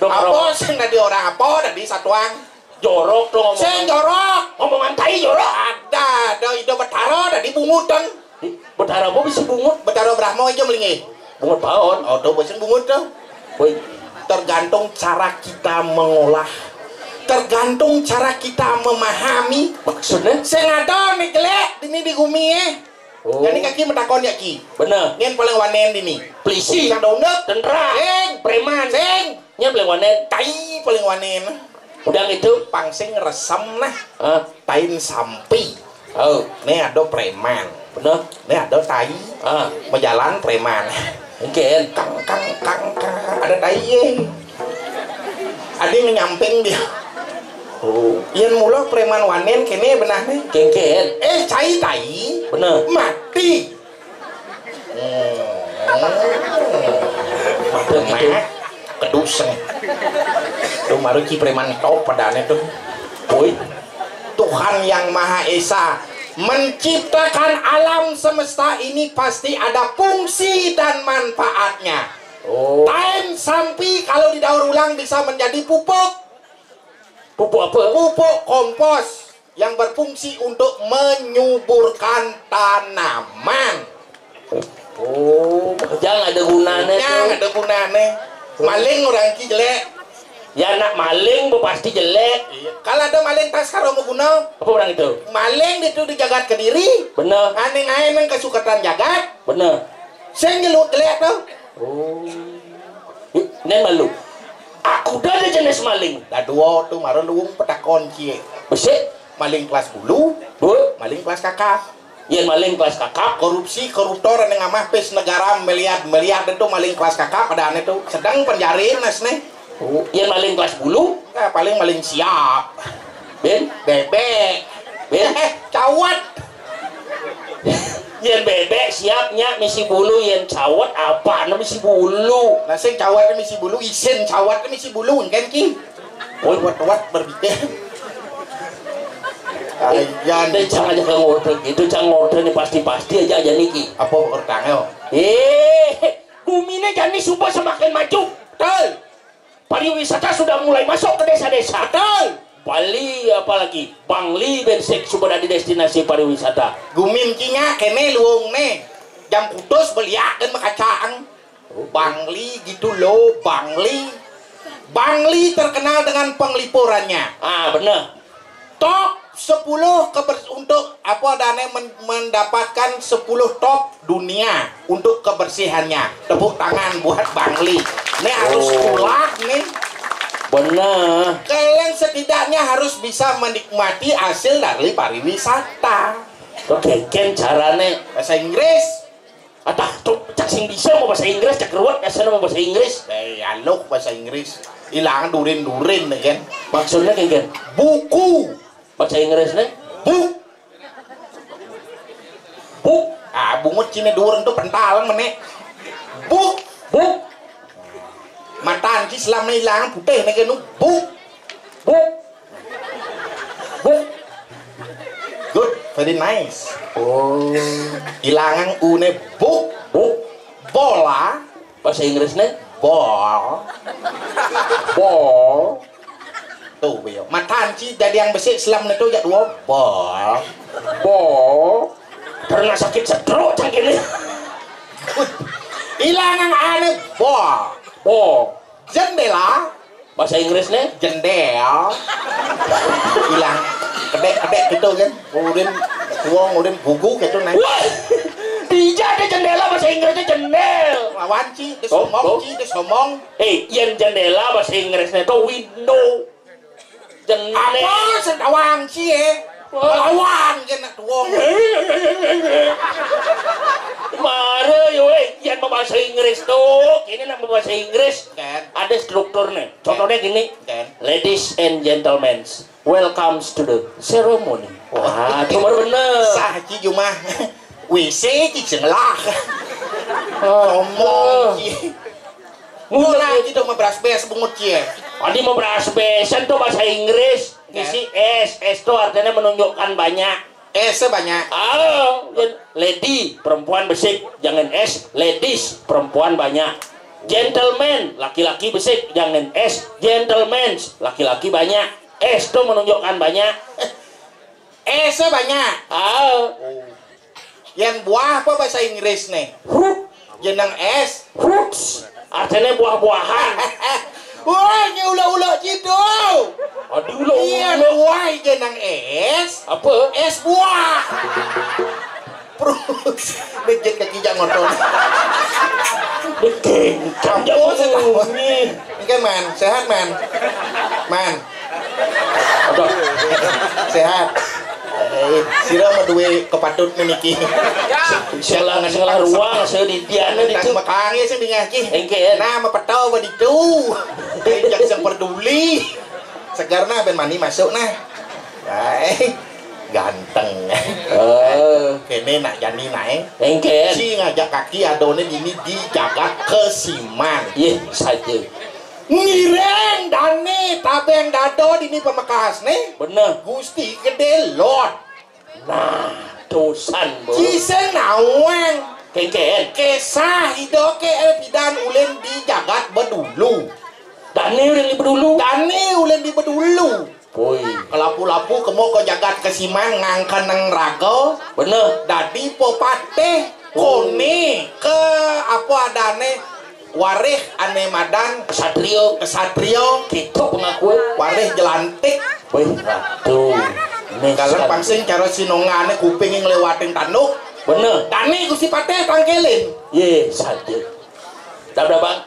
Dong apa orang. Sing tadi orang apa tadi satuang? Jorok dong ngomong. Sing jorok. Ngomongan tai jorok. Ada, ada itu betara tadi bungutan. Ih, betara apa bisa bungut? Betara Brahma aja melingih. Bungut paon. Oh, tuh bosen bungut tuh. Woi. Tergantung cara kita mengolah. Tergantung cara kita memahami. Maksudnya? Sing ada nih jelek, ini di gumi ya. Oh. Jadi kaki metakon ya ki. Bener. Nyen paling wanen dini. Pelisi. Sing daun dek. Tentara. Sing. Preman. Sing. Nyen paling wanen. Tai paling wanen. Udah gitu. Pang sing resem nah. Hah? Tain sampi. Oh. Nih ada preman. Bener. Nih ada tai. Ah. Mejalan preman. Mungkin. Kang, kang, kang, kang. Ada tai ye. Ada yang nyamping dia. Oh. Yen mula preman wanen kene benahne. Kengken. Eh, cai tai. Bener. Mati. Hmm. Mati. Mah, keduseng. Tuh maru ki preman top padane tuh. Woi. Tuhan Yang Maha Esa menciptakan alam semesta ini pasti ada fungsi dan manfaatnya. Oh. Tain sampi kalau didaur ulang bisa menjadi pupuk. Pupuk apa? Pupuk kompos yang berfungsi untuk menyuburkan tanaman. Oh, jangan ada gunanya. Jangan ada gunanya. Maling orang ki jelek. Ya, anak maling bu pasti jelek. Iya. Kalau ada maling tas karo mau guna. Apa orang itu? Maling itu di jagat Kediri. Bener. Aneh-aneh nang kesuketan jagat. Bener. Sing jelek tuh. Oh. Ih, nen malu. Aku udah ada jenis maling. Lah dua tuh mara luung petakon cie. Besik. Maling kelas bulu, bu, maling kelas kakap. Yen maling kelas kakap, korupsi, koruptor, ane ngamah pis negara miliar-miliar itu maling kelas kakap ada ane tuh. Sedang penjarin nas nih. Oh, yen maling kelas bulu? Nah, paling maling siap. Ben? Bebek. Ben? Eh, cawat. Yen bebek siapnya misi bulu, yen cawat apa misi bulu? Nah, sing cawat misi bulu, isin cawat misi bulu, kan ki? Woi, wat-wat berpikir. Ayan. Jangan aja ngode gitu, jangan ngode nih pasti-pasti aja aja niki. Apa urutane? Eh, bumine jani suba semakin maju. Betul. Pariwisata sudah mulai masuk ke desa-desa. Betul. Bali apalagi Bangli bensik suba dadi destinasi pariwisata. Gumin kinya kene luung ne. Jam putus beliak dan mekacang. Bangli gitu loh, Bangli. Bangli terkenal dengan penglipurannya. Ah, bener. Tok sepuluh keber- untuk apa adanya men- mendapatkan sepuluh top dunia untuk kebersihannya. Tepuk tangan buat Bangli. Ini harus pulang nih. Benar. Kalian setidaknya harus bisa menikmati hasil dari pariwisata. Oke, ken carane bahasa Inggris. Atah tuh cak sing bisa mau bahasa Inggris, cak ruwet biasanya mau bahasa Inggris. Eh, aluk bahasa Inggris. Hilang durin-durin nih kan. Maksudnya kayak kan? Buku. Bahasa Inggris nih? Buk. Buk. Ah, bungut cina durin tuh pentalang menek. Buk. Buk. Matan ki selama hilang putih nih kan. Buk. Buk. Buk. Good, very nice. Oh. Hilangan u ne buk. Buk. Bola. Bahasa Inggris ne? Ball. Ball. Tuh, Bio. Matan ci jadi yang besi selam ne tuh jak dua. Ball. Ball. Karena sakit stroke cang kene. Hilangan ane ball. Ball. Jendela. Bahasa Inggris ne? Jendel. Hilang. Kedek-kedek gitu kan. Urin tuang, urin gugu gitu nih. Wah. Dija ada jendela bahasa Inggrisnya jendel. Lawan ci, dia Oh, somong oh. ci, dia somong. Eh, yang jendela bahasa Inggrisnya tuh window. Jendel. Apa sentawang ci eh? Wah. Lawan kena tuang. Mare yo eh, yang bahasa Inggris tuh. Ini nama bahasa Inggris. Kan. Ada strukturnya. Contohnya gini. Kan. Ladies and gentlemen, welcome to the ceremony. Wah, cuma bener. Sah ci cuma W C ci cengelah. Ngomong ci. Mula ci tuh mau beras bes bungut ci ya. Adi mau beras besan tuh bahasa Inggris. Ngisi S, S tuh artinya menunjukkan banyak. S banyak. Ah, lady, perempuan besik, jangan S, ladies, perempuan banyak. Gentleman, laki-laki besik, jangan S, gentlemen, laki-laki banyak. S tuh menunjukkan banyak. S banyak. Ah. Yang buah apa bahasa Inggris nih? Fruit. Jenang es. Fruits. Artinya buah-buahan. Wah, ini ulo-ulo gitu. Aduh, ulo-ulo. Iya, buah jenang es. Apa? Es buah. Terus bejek kaki jak ngotot. Betul. Kamu sih tahu. Oke, man. Sehat, man. Man. Aduh. Sehat. Eh, sira mah duwe kepatut nih niki. Salah nggak salah ruang, saya di diana di Tak tu. Mekange sing dingah ki. Engke. Nah, mepetau beditu. Jangan sing peduli. Segar nah ben mani masuk nah. Baik. Ganteng. Oh. Kene nak jani nae. Engke. Si ngajak kaki adone dini di jagat kesiman. Iya, saja. Ngireng dane tabeng dado dini pemekas ne. Bener. Gusti gede lot. Nah, dosan, Bu. Cise naweng. Kengken. Kesah ido ke el pidan ulen di jagat bedulu. Dane ulen di bedulu. Dane ulen di bedulu. Woi. Kelapu-lapu kemo ke jagat kesiman ngangkeneng raga. Bener. Dadi pepateh kone ke apa adane warih ane madan kesatrio. Kesatrio. Gitu pengakuan. Warih jelantik. Wih, waduh. Dalam pangsing cara sinongane kuping nglewatin tanduk. Bener. Dani Gusti Pateh tangkelin. Ye, saja. Dah, dah, Bang.